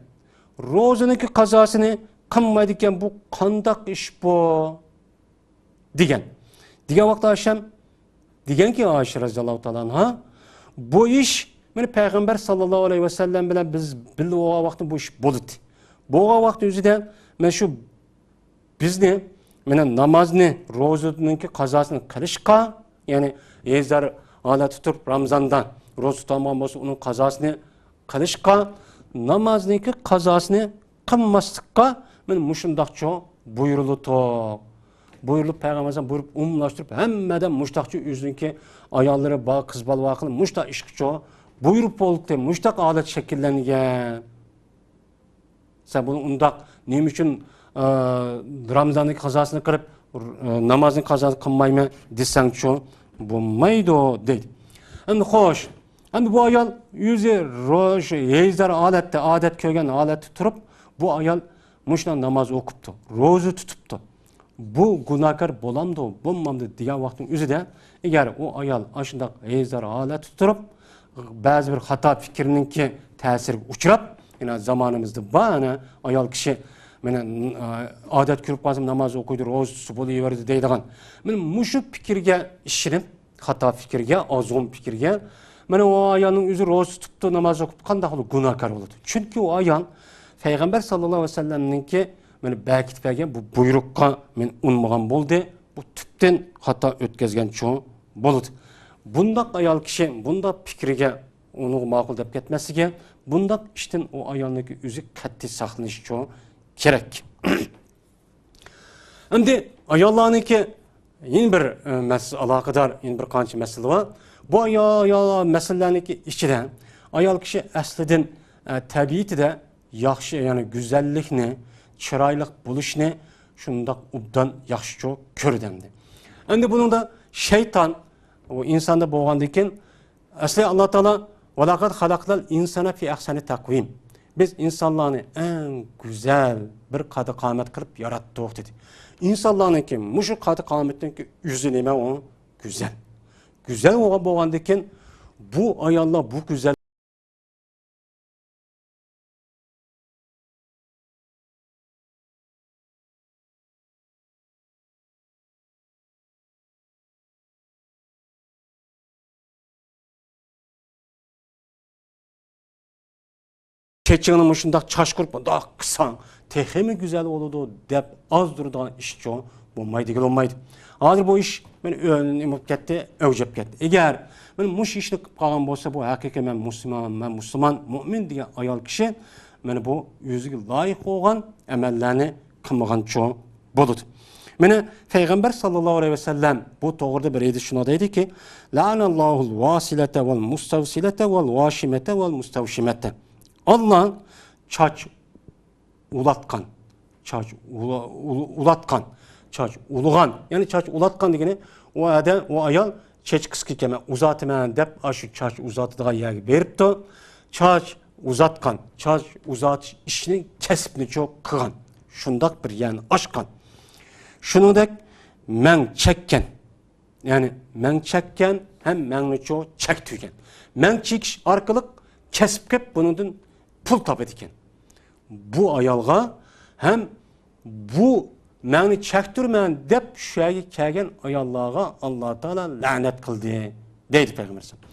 روزىنىڭكى قازاسىنى قىلمايدىكەن، بۇ قانداق ئىش بۇ؟ دېگەن. دېگەن ۋاقىتتا ئايشەم دېگەنكى، ئائىشە رەزىياللاھۇ تائالا ئەنھا، بۇ ئىش مانا پەيغەمبەر ساللاللاھۇ ئەلەيھى ۋەسەللەم بىلەن بىز بىللە بولغان ۋاقىتتا بۇ ئىش بولىدۇ. بولغان ۋاقىتنىڭ ئۆزىدە مانا شۇ بىزنى، مانا نامازنى، روزىنىڭكى قازاسىنى قىلىشقا، يەنى ھەيزدار ھالەتتە تۇرۇپ رامزاندا روزا تۇتالمىغان بولسا، ئۇنىڭ قازاسىنى قىلىشقا، نامازنىڭكى قازاسىنى قىلماسلىققا مانا مۇشۇنداقچۇ بۇيرۇلۇتۇق. بۇيرۇلۇپ، پەيغەمبەر ئەلەيھىسسالام بۇيرۇپ ئومۇملاشتۇرۇپ، ھەممە ئادەم مۇشۇنداقچۇ ئۆزىنىڭكى ئاياللىرى بار، قىز بالا بار قىلىپ مۇشۇنداق ئىشقىچۇ بۇيرۇپ بولدى، مۇشۇنداق ھالەت شەكىللەنگەن. سەن بۇنى ئۇنداق نېمە ئۈچۈن، ئە، رامزاننىڭ قازاسىنى قىلىپ، ئە، نامازنىڭ قازاسىنى قىلمايمەن دېسەڭچۇ، بولمايدۇ، دەيدۇ. ئەمدى خوش، ئەمدى بۇ ئايال ئۆزى رو-، شۇ ھەيزدار ھالەتتە، ئادەت كۆرگەن ھالەتتە تۇرۇپ، بۇ ئايال مۇشۇنداق ناماز ئوقۇپتۇ، روزا تۇتۇپتۇ. بۇ گۇناھكار بولامدۇ، بولمامدۇ دېگەن ۋاقىتنىڭ ئۆزىدە، ئەگەر ئۇ ئايال ئاشۇنداق ھەيزدار ھالەتتە تۇرۇپ، بەزى بىر خاتا پىكىرنىڭكى تەسىرىگە ئۇچراپ، يەنە زامانىمىزدا بار، ئەنە، ئايال كىشى، مانا، ئادەت كۆرۈپ قالسام ناماز ئوقۇيدۇ، روزا تۇتسا بولۇۋېرىدۇ دەيدىغان. مانا مۇشۇ پىكىرگە ئىشىنىپ، خاتا پىكىرگە، ئازغۇن پىكىرگە، مانا ئۇ ئايالنىڭ ئۆزى روزا تۇتۇپتۇ، ناماز ئوقۇپ، قانداق بولۇپ گۇناھكار بولىدۇ؟ چۈنكى ئۇ ئايال پەيغەمبەر ساللاللاھۇ ئەلەيھى ۋەسەللەمنىڭكى مانا بەكىتىپ بەرگەن بۇ بۇيرۇققا مانا ئۇنمىغان بولدى. بۇ تۈپتىن خاتا ئۆتكەزگەنچۇ بولىدۇ. بۇنداق ئايال كىشى بۇنداق پىكرىگە ئۇنىڭغا ماقۇل دەپ كەتمەسلىكى، بۇنداق ئىشتىن ئۇ ئايالنىڭكى ئۆزى قەتئىي ساقلىنىشىچۇ كېرەك. ئەمدى ئاياللارنىڭكى يەنە بىر، ئە، مەس-، ئالاقىدار يەنە بىر قانچە مەسىلە بار. بۇ ئايال، ئايال مەسىلىلەرنىڭكى ئىچىدە ئايال كىشى ئەسلىدىن، ئە، تەبىئىتىدە ياخشى، يەنى گۈزەللىكنى، چىرايلىق بولۇشنى شۇنداق ئوبدان ياخشىچۇ كۆرىدۇ ئەمدى. ئەمدى بۇنىڭدا شەيتان، ئۇ ئىنساندا بولغاندىن كېيىن، ئەسلى ئاللا تائالا، «ۋەلەقەد خەلەقنەل ئىنسانە فى ئەھسەنى تەقۋىم.» بىز ئىنسانلارنى ئەڭ گۈزەل بىر قەددى قامەت قىلىپ ياراتتۇق، دېدى. ئىنسانلارنىڭكى مۇشۇ قەددى قامەتنىڭكى ئۆزى نېمە؟ ئۇ گۈزەل. گۈزەل بولغان، بولغاندىن كېيىن بۇ ئاياللار بۇ گۈزەل چېچىڭنى مۇشۇنداق چاچقۇرۇپ، مۇنداق قىلساڭ، تېخىمۇ گۈزەل بولىدۇ، دەپ ئازدۇرىدىغان ئىشچۇ بولمايدۇ، بولمايدۇ. ھازىر بۇ ئىش مانا ئۆ-، نېمە بولۇپ كەتتى، ئەۋج ئېلىپ كەتتى. ئەگەر مانا مۇشۇ ئىشنى قىلىپ قالغان بولسا، بۇ ھەقىقىي مەن مۇسۇلمانمەن، مەن مۇسۇلمان، مۇئمىن دېگەن ئايال كىشى مانا بۇ ئۆزىگە لايىق بولغان ئەمەللەرنى قىلمىغانچۇ بولىدۇ. مانا پەيغەمبەر ساللاللاھۇ ئەلەيھى ۋەسەللەم بۇ توغرىدا بىر ھەدىس شۇنداق دەيدىكى، «لەئەنەللاھۇل ۋاسىلەتە ۋەل مۇستەۋسىلەتە ۋەل ۋاشىمەتە ۋەل مۇستەۋشىمەتە.» ئاللا چاچ ئۇلاتقان، چاچ ئۇلا-، ئۇل-، ئۇلاتقان، چاچ ئۇلىغان، يەنى چاچ ئۇلاتقان دېگىنى ئۇ ئادەم، ئۇ ئايال چېچى قىسقا ئىكەن، مەن ئۇزارتىمەن دەپ، ئاشۇ چاچ ئۇزارتىدىغان يەرگە بېرىپتۇ. چاچ ئۇزاتقان، چاچ ئۇزارتىش ئىشىنى كەسىپنىچۇ قىلغان، شۇنداق بىر يەرنى ئاچقان. شۇنىڭدەك مەڭ چەككەن، يەنى مەڭ چەككەن ھەم مەڭنىچۇ چەكتۈرگەن. مەڭ چېكىش ئارقىلىق كەسىپ قىلىپ بۇنىڭدىن پۇل تاپىدىكەن. بۇ ئايالغا ھەم بۇ مەڭنى چەكتۈرمەن دەپ شۇ يەرگە كەلگەن ئاياللارغا ئاللا تائالا لەنەت قىلدى، دەيدۇ پەيغەمبەر ئەلەيھىسسالام.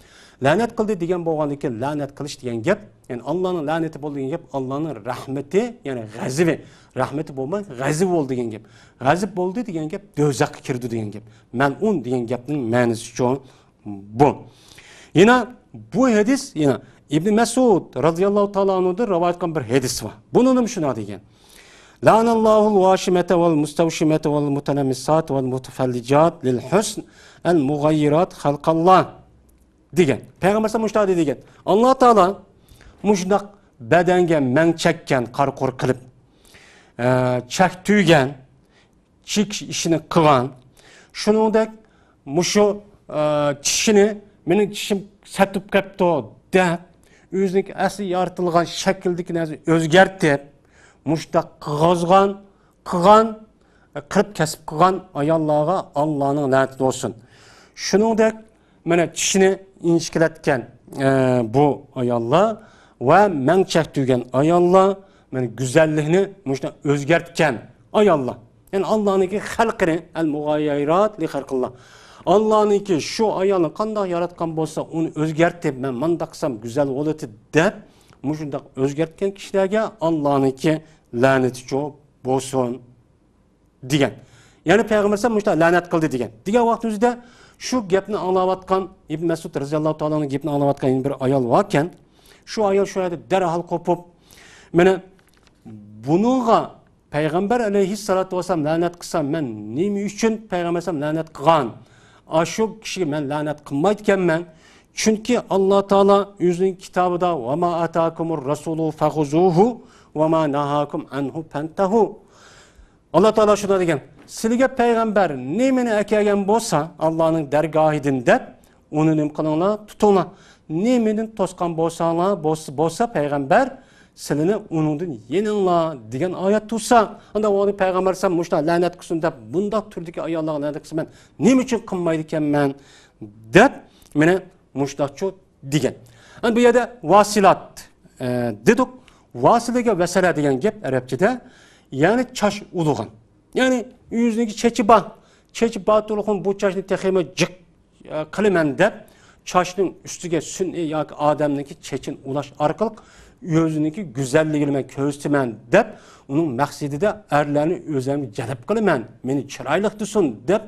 لەنەت قىلدى دېگەن بولغاندىن كېيىن، لەنەت قىلىش دېگەن گەپ، يەنى ئاللانىڭ لەنىتى بولدى دېگەن گەپ، ئاللانىڭ رەھمىتى، يەنى غەزىپى، رەھمىتى بولماي، غەزىپى بولدى دېگەن گەپ. غەزىپ بولدى دېگەن گەپ، دوزاخقا كىردى دېگەن گەپ. مەلئۇن دېگەن گەپنىڭ مەنىسىچۇ بۇ. يەنە بۇ ھەدىس، يەنە ئىبن مەسئۇد رەزىياللاھۇ تائالا ئەنھۇدىن رىۋايەت قىلغان بىر ھەدىس بار. بۇنىڭدا شۇنداق دېگەن، «لەئەنەللاھۇل ۋاشىمەتە ۋەل مۇستەۋشىمەتە ۋەل مۇتەنەممىسات ۋەل مۇتەفەللىجات لىل ھۇسن ئەل مۇغەييىرات خەلقەللا» دېگەن. پەيغەمبەر مۇشۇنداق دېگەن، ئاللا تائالا مۇشۇنداق بەدەنگە مەڭ چەككەن، قارا قۇر قىلىپ، ئە، چەكتۈرگەن، چېكىش ئىشىنى قىلغان. شۇنىڭدەك مۇشۇ، ئە، چىشىنى، مېنىڭ چىشىم سەتۈپ قاپتۇ دەپ، ئۆزىنىڭكى ئەسلى يارىتىلغان شەكىلدىكى نەرسىنى ئۆزگەرتىپ، مۇشۇنداق قىلغۇزغان، قىلغان، قىرىپ كەسىپ قىلغان ئاياللارغا ئاللانىڭ لەنىتى بولسۇن. شۇنىڭدەك، مانا، چىشىنى ئىنچىكىلەتكەن، ئە، بۇ ئاياللار ۋە مەڭ چەكتۈرگەن ئاياللار، مانا، گۈزەللىكنى مۇشۇنداق ئۆزگەرتكەن ئاياللار. يەنى ئاللانىڭكى خەلقىنى، ئەل مۇغاييىرات لى خەلقىللا. ئاللانىڭكى شۇ ئايالنى قانداق ياراتقان بولسا، ئۇنى ئۆزگەرتىپ، مەن مانداق قىلسام گۈزەل بولىدۇ دەپ، مۇشۇنداق ئۆزگەرتكەن كىشىلەرگە ئاللانىڭكى لەنىتى چوڭ بولسۇن دېگەن. يەنى پەيغەمبەر ئەلەيھىسسالام مۇشۇنداق لەنەت قىلدى دېگەن. دېگەن ۋاقتىمىزدا شۇ گەپنى ئاڭلاۋاتقان، ئىبن مەسئۇد رەزىياللاھۇ تائالا ئانھۇنىڭ گېپىنى ئاڭلاۋاتقان يەنە بىر ئايال باركەن. شۇ ئايال شۇ يەردە دەرھال قوپۇپ، مانا، بۇنىڭغا پەيغەمبەر ئەلەيھىسسالاتۇ ۋەسسالام لەنەت قىلسا، مەن نېمە ئۈچۈن پەيغەمبەر ئەلەيھىسسالام لەنەت قىلغان؟ ئاشۇ كىشىگە مەن لەنەت قىلمايدىكەنمەن. چۈنكى ئاللا تائالا ئۆزىنىڭ كىتابىدا، «ۋە ما ئاتاكۇمۇر رەسۇلۇ فەخۇزۇھۇ ۋە ما نەھاكۇم ئەنھۇ فەنتەھۇ.» ئاللا تائالا شۇنداق دېگەن، سىلىگە پەيغەمبەر نېمىنى ئەكەلگەن بولسا، ئاللانىڭ دەرگاھىدىن دەپ، ئۇنى نېمە قىلىڭلار؟ تۇتۇڭلار. نېمىدىن توسقان بولساڭلار، بولسا، بولسا پەيغەمبەر، سىلىنى ئۇنىڭدىن يېنىڭلار دېگەن ئايەت تۇرسا، ئاندا ئۇنى پەيغەمبەر ئەلەيھىسسالام مۇشۇنداق لەنەت قىلسۇن دەپ، بۇنداق تۈردىكى ئاياللارغا لەنەت قىلسا، مەن نېمە ئۈچۈن قىلمايدىكەنمەن دەپ، مانا مۇشۇنداقچۇ دېگەن. ئەمدى بۇ يەردە ۋاسىلات، ئە، دېدۇق. ۋاسىلىگە ۋەسەلە دېگەن گەپ ئەرەبچىدە، يەنى چاچ ئۇلىغان. يەنى ئۆزىنىڭكى چېچى بار. چېچى بار تۇرغۇن بۇ چاچنى تېخىمۇ جىق، ئە، قىلىمەن دەپ، چاچنىڭ ئۈستىگە سۈنئىي ياكى ئادەمنىڭكى چېچىنى ئۇلاش ئارقىلىق ئۆزىنىڭكى گۈزەللىكىنى مەن كۆرسىتىمەن دەپ، ئۇنىڭ مەقسىتىدە ئەرلەرنى ئۆزۈمگە جەلپ قىلىمەن، مېنى چىرايلىق دېسۇن دەپ،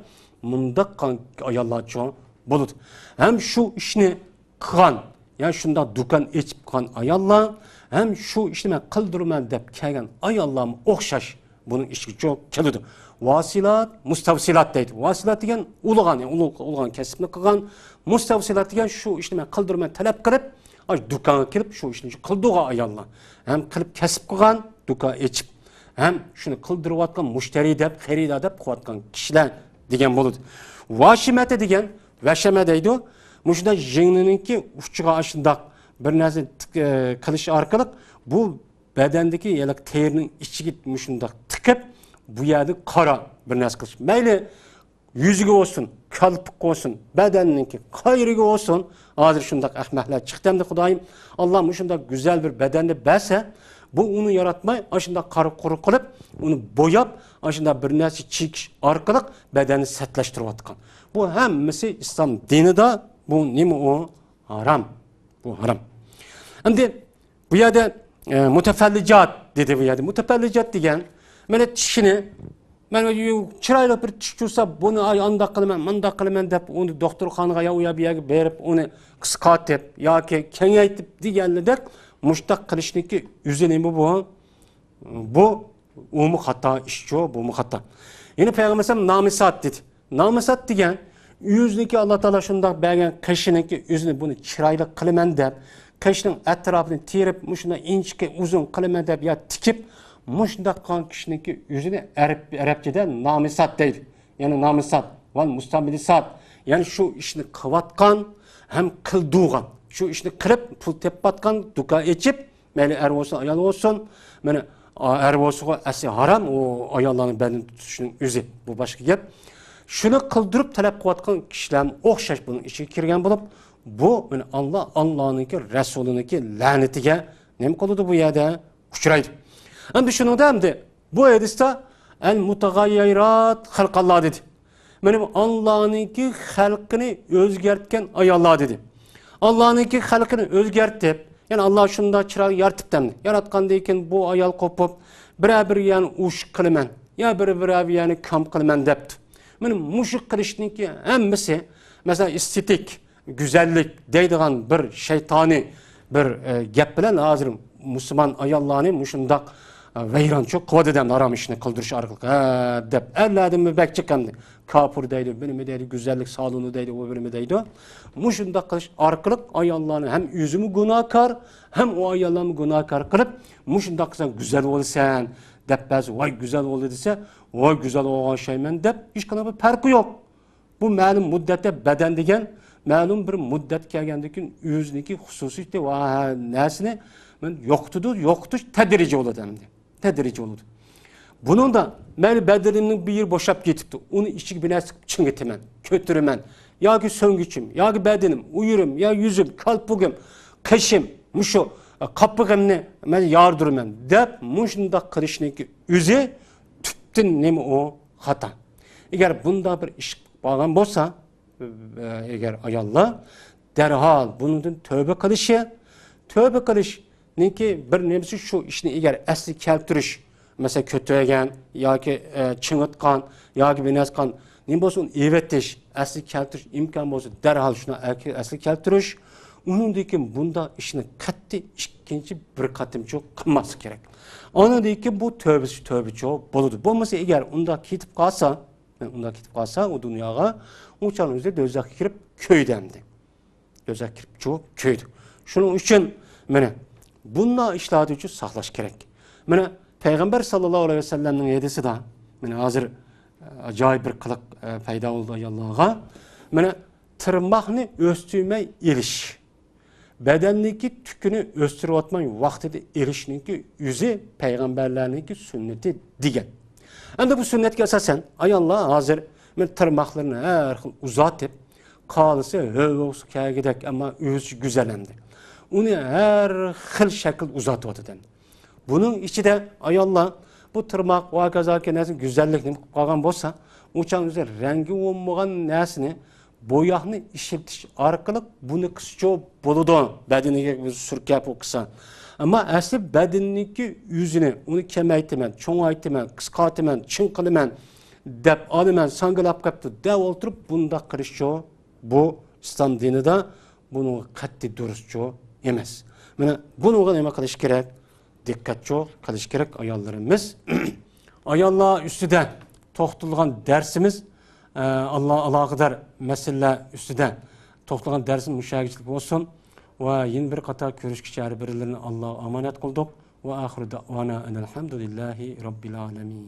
مۇنداق قىلغان ئاياللار چوڭ بولىدۇ. ھەم شۇ ئىشنى قىلغان، يا شۇنداق دۇكان ئېچىپ قىلغان ئاياللار، ھەم شۇ ئىشنى مەن قىلدۇرىمەن دەپ كەلگەن ئاياللارمۇ ئوخشاش بۇنىڭ ئىچىگە چوڭ كېلىدۇ. ۋاسىلات، مۇستەۋسىلات دەيدۇ. ۋاسىلات دېگەن ئۇلىغان، يەنى ئۇلۇغ-، ئۇلىغان كەسىپنى قىلغان. مۇستەۋسىلات دېگەن شۇ ئىشنى مەن قىلدۇرىمەن تەلەپ قىلىپ، ئاشۇ دۇكانغا كېلىپ شۇ ئىشنى قىلدۇرغان ئاياللار. ھەم قىلىپ كەسىپ قىلغان، دۇكان ئېچىپ، ھەم شۇنى قىلدۇرۇۋاتقان مۇشتەرى دەپ، خېرىدار دەپ قىلىۋاتقان كىشىلەر دېگەن بولىدۇ. ۋاشىمەتە دېگەن، ۋەشەمە دەيدۇ. مۇشۇنداق يىڭنىنىڭكى ئۇچىغا ئاشۇنداق بىر نەرسىنى تىك-، ئە، قىلىش ئارقىلىق بۇ بەدەندىكى يەنە تېرىنىڭ ئىچىگە مۇشۇنداق تىقىپ، بۇ يەردە قارا بىر نەرسە قىلىش. مەيلى يۈزىگە بولسۇن، كالپۇكقا بولسۇن، بەدەننىڭكى قايىرىگە بولسۇن، ھازىر شۇنداق ئەخمەقلەر چىقتى ئەمدى خۇدايىم. ئاللا مۇشۇنداق گۈزەل بىر بەدەننى بەرسە، بۇ ئۇنى ياراتماي، ئاشۇنداق قارا قۇرۇق قىلىپ، ئۇنى بوياپ، ئاشۇنداق بىر نەرسە چېكىش ئارقىلىق بەدەننى سەتلەشتۈرۈۋاتقان. بۇ ھەممىسى ئىسلام دىنىدا، بۇ نېمە ئۇ؟ ھارام. بۇ ھارام. ئەمدى بۇ يەردە، ئە، مۇتەفەللىجات دېدى بۇ يەردە. مۇتەفەللىجات دېگەن، مانا چىشىنى، مانا چىرايلىق بىر چىش تۇرسا، بۇنى، ئاي، ئانداق قىلىمەن، مانداق قىلىمەن دەپ، ئۇنى دوختۇرخانىغا يا ئۇ يەر بۇ يەرگە بېرىپ، ئۇنى قىسقارتىپ ياكى كېڭەيتىپ دېگەنلىدەك، مۇشۇنداق قىلىشنىڭكى ئۆزى نېمە بۇ؟ بۇ، ئۇمۇ خاتا ئىشچۇ، بۇمۇ خاتا. يەنە پەيغەمبەر ئەلەيھىسسالام نامىسات دېدى. نامىسات دېگەن، ئۆزىنىڭكى ئاللا تائالا شۇنداق بەرگەن قېشىنىڭكى ئۆزىنى بۇنى چىرايلىق قىلىمەن دەپ، قېشىنىڭ ئەتراپىنى تېرىپ، مۇشۇنداق ئىنچىكە ئۇزۇن قىلىمەن دەپ يا تىكىپ، مۇشۇنداق قىلغان كىشىنىڭكى ئۆزىنى ئەرەب، ئەرەبچىدە نامىسات دەيدۇ. يەنى نامىسات، ۋەل مۇستەملىسات. يەنى شۇ ئىشنى قىلىۋاتقان ھەم قىلدۇرغان. شۇ ئىشنى قىلىپ، پۇل تېپىۋاتقان، دۇكان ئېچىپ، مەيلى ئەر بولسۇن، ئايال بولسۇن. مانا، ئا، ئەر بولسىغۇ ئەسلى ھارام، ئۇ ئاياللارنىڭ بەدىنى تۇتۇشنىڭ ئۆزى. بۇ باشقا گەپ. شۇنى قىلدۇرۇپ تەلەپ قىلىۋاتقان كىشىلەرمۇ ئوخشاش بۇنىڭ ئىچىگە كىرگەن بولۇپ، بۇ، مانا، ئاللا، ئاللانىڭكى، رەسۇلىنىڭكى لەنىتىگە نېمە قىلىدۇ بۇ يەردە؟ ئۇچرايدۇ. ئەمدى شۇنىڭدا ئەمدى بۇ ھەدىستە ئەل مۇتەغەييىرات خەلقاللا دېدى. مانا بۇ ئاللانىڭكى خەلقىنى ئۆزگەرتكەن ئاياللار دېدى. ئاللانىڭكى خەلقىنى ئۆزگەرتىپ، يەنى ئاللا شۇنداق چىراغ يارىتىپتۇ ئەمدى. ياراتقاندىن كېيىن بۇ ئايال قوپۇپ، بىرەر بىر يەنى ئۇششۇق قىلىمەن، يا بىر بىرەر يەنى كام قىلىمەن دەپتۇ. مانا مۇشۇ قىلىشنىڭكى ھەممىسى، مەسىلەن، ئېستېتىك، گۈزەللىك دەيدىغان بىر شەيتانىي بىر، ئە، گەپ بىلەن ھازىر مۇسۇلمان ئاياللارنى مۇشۇنداق، ئە، ۋەيرانچۇ قىلىۋاتىدۇ ئەمدى ھارام ئىشنى قىلدۇرۇش ئارقىلىق، ھە، دەپ. ئەرلەردىنمۇ بەك جىق ئەمدى. كاپۇر دەيدۇ، بىنىمە دەيدۇ، گۈزەللىك سالونى دەيدۇ، ئۇ بىنىمە دەيدۇ. مۇشۇنداق قىلىش ئارقىلىق ئاياللارنى ھەم ئۆزىمۇ گۇناھكار، ھەم ئۇ ئاياللارمۇ گۇناھكار قىلىپ، مۇشۇنداق قىلساڭ گۈزەل بولىسەن دەپ بەزى، ۋاي گۈزەل بولدى دېسە، ۋاي گۈزەل بولغان ئوخشايمەن دەپ، ھېچقانداق بىر پەرقى يوق. بۇ مەلۇم مۇددەتتە بەدەن دېگەن مەلۇم بىر مۇددەت كەلگەندىن كېيىن ئۆزىنىڭكى خۇسۇسىيىتى ۋە نەرسىنى يوقىتىدۇ، يوقىتىش تەدرىجىي بولىدۇ ئەمدى. تەدرىجىي بولىدۇ. بۇنىڭدا مەيلى بەدىنىمنىڭ بىر يېرى بوشاپ كېتىپتۇ، ئۇنى ئىچىگە بىر نەرسە چىڭىتىمەن، كۆتۈرىمەن. ياكى سۆڭگىچىم، ياكى بەدىنىم، ئۇيۇرۇم، يا يۈزۈم، كالپۇكۇم، قېشىم، مۇشۇ، ئە، قاپىقىمنى مەن ياردۇرىمەن دەپ مۇشۇنداق قىلىشنىڭكى ئۆزى تۈپتىن نېمە ئۇ؟ خاتا. ئەگەر بۇنداق بىر ئىش قىلىپ قالغان بولسا، ئە، ئەگەر ئاياللار دەرھال بۇنىڭدىن تۆبە قىلىشى، تۆبە قىلىشنىڭكى بىر نېمىسى شۇ ئىشنى ئەگەر ئەسلىگە كەلتۈرۈش، مەسىلەن، كۆتۈرگەن ياكى، ئە، چىڭىتقان ياكى بىر نەرسە قىلغان نېمە بولسا ئۇنى ئېۋېتىش، ئەسلىگە كەلتۈرۈش ئىمكان بولسا دەرھال شۇنى ئەسلىگە كەلتۈرۈش. ئۇنىڭدىن كېيىن بۇنداق ئىشنى قەتئىي ئىككىنچى بىر قېتىمچۇ قىلماسلىق كېرەك. ئاندىن كېيىن بۇ تۆبىسى تۆبىچۇ بولىدۇ. بولمىسا ئەگەر ئۇنداق كېتىپ قالسا، ئۇنداق كېتىپ قالسا ئۇ دۇنياغا، ئۇ چاغنىڭ ئۆزىدە دوزاخقا كىرىپ كۆيدى ئەمدى. دوزاخقا كىرىپ چۇ كۆيدى. شۇنىڭ ئۈچۈن مانا بۇنداق ئىشلاردىن ساقلاش كېرەك. مانا پەيغەمبەر ساللاللاھۇ ئەلەيھى ۋەسەللەمنىڭ ھەدىسىدە، مانا ھازىر، ئە، ئاجايىپ بىر قىلىق، ئە، پەيدا بولدى ئاياللارغا. مانا تىرماقنى ئۆستۈرمەي ئېلىش، بەدەننىكى تۈكىنى ئۆستۈرۈۋاتماي ۋاقتىدا ئېلىشنىڭكى ئۆزى پەيغەمبەرلەرنىڭكى سۈننىتى دېگەن. ئەمدى بۇ سۈننەتكە ئاساسەن ئاياللار ھازىر مانا تىرماقلىرىنى ھەر خىل ئۇزارتىپ، قالىسى ھۆل بولسا كەلگۈدەك، ئەمما ئۆزى گۈزەل ئەمدى. ئۇنى ھەر خىل شەكىل ئۇزارتىۋاتىدۇ ئەمدى. بۇنىڭ ئىچىدە ئاياللار بۇ تىرماق ۋە كازاكى نەرسە گۈزەللىك نېمە قىلىپ قالغان بولسا، ئۇ چاغ ئۆزى رەڭگى بولمىغان نەرسىنى بوياقنى ئىشلىتىش ئارقىلىق بۇنى قىلسىچۇ بولىدۇ. بەدىنىگە سۈركەپ ئۇ قىلسا. ئەمما ئەسلى بەدىنىنىڭكى يۈزىنى، ئۇنى كېمەيتىمەن، چوڭايتىمەن، قىسقارتىمەن، چىڭ قىلىمەن دەپ ئالىمەن، ساڭگىلاپ قاپتۇ دەپ ئولتۇرۇپ بۇنداق قىلىشچۇ، بۇ ئىسلام دىنىدا بۇنىڭغا قەتئىي دۇرۇسچۇ ئەمەس. مانا بۇنىڭغا نېمە قىلىش كېرەك؟ دىققەتچۇ قىلىش كېرەك ئاياللىرىمىز. ئاياللار ئۈستىدە توختىلىدىغان دەرسىمىز، ئە، ئالا-، ئالاقىدار مەسىلىلەر ئۈستىدە توختىلىدىغان دەرسىمىز مۇشۇ يەرگىچىلىك بولسۇن. ۋە يەنە بىر قاتار كۆرۈشكىچە ھەر بىرلىرىنى ئاللاغا ئامانەت قىلدۇق. ۋە ئاخىرۇ دەئۋانا ئەنىل ھەمدۇلىللاھى رەببىل ئالەمىن.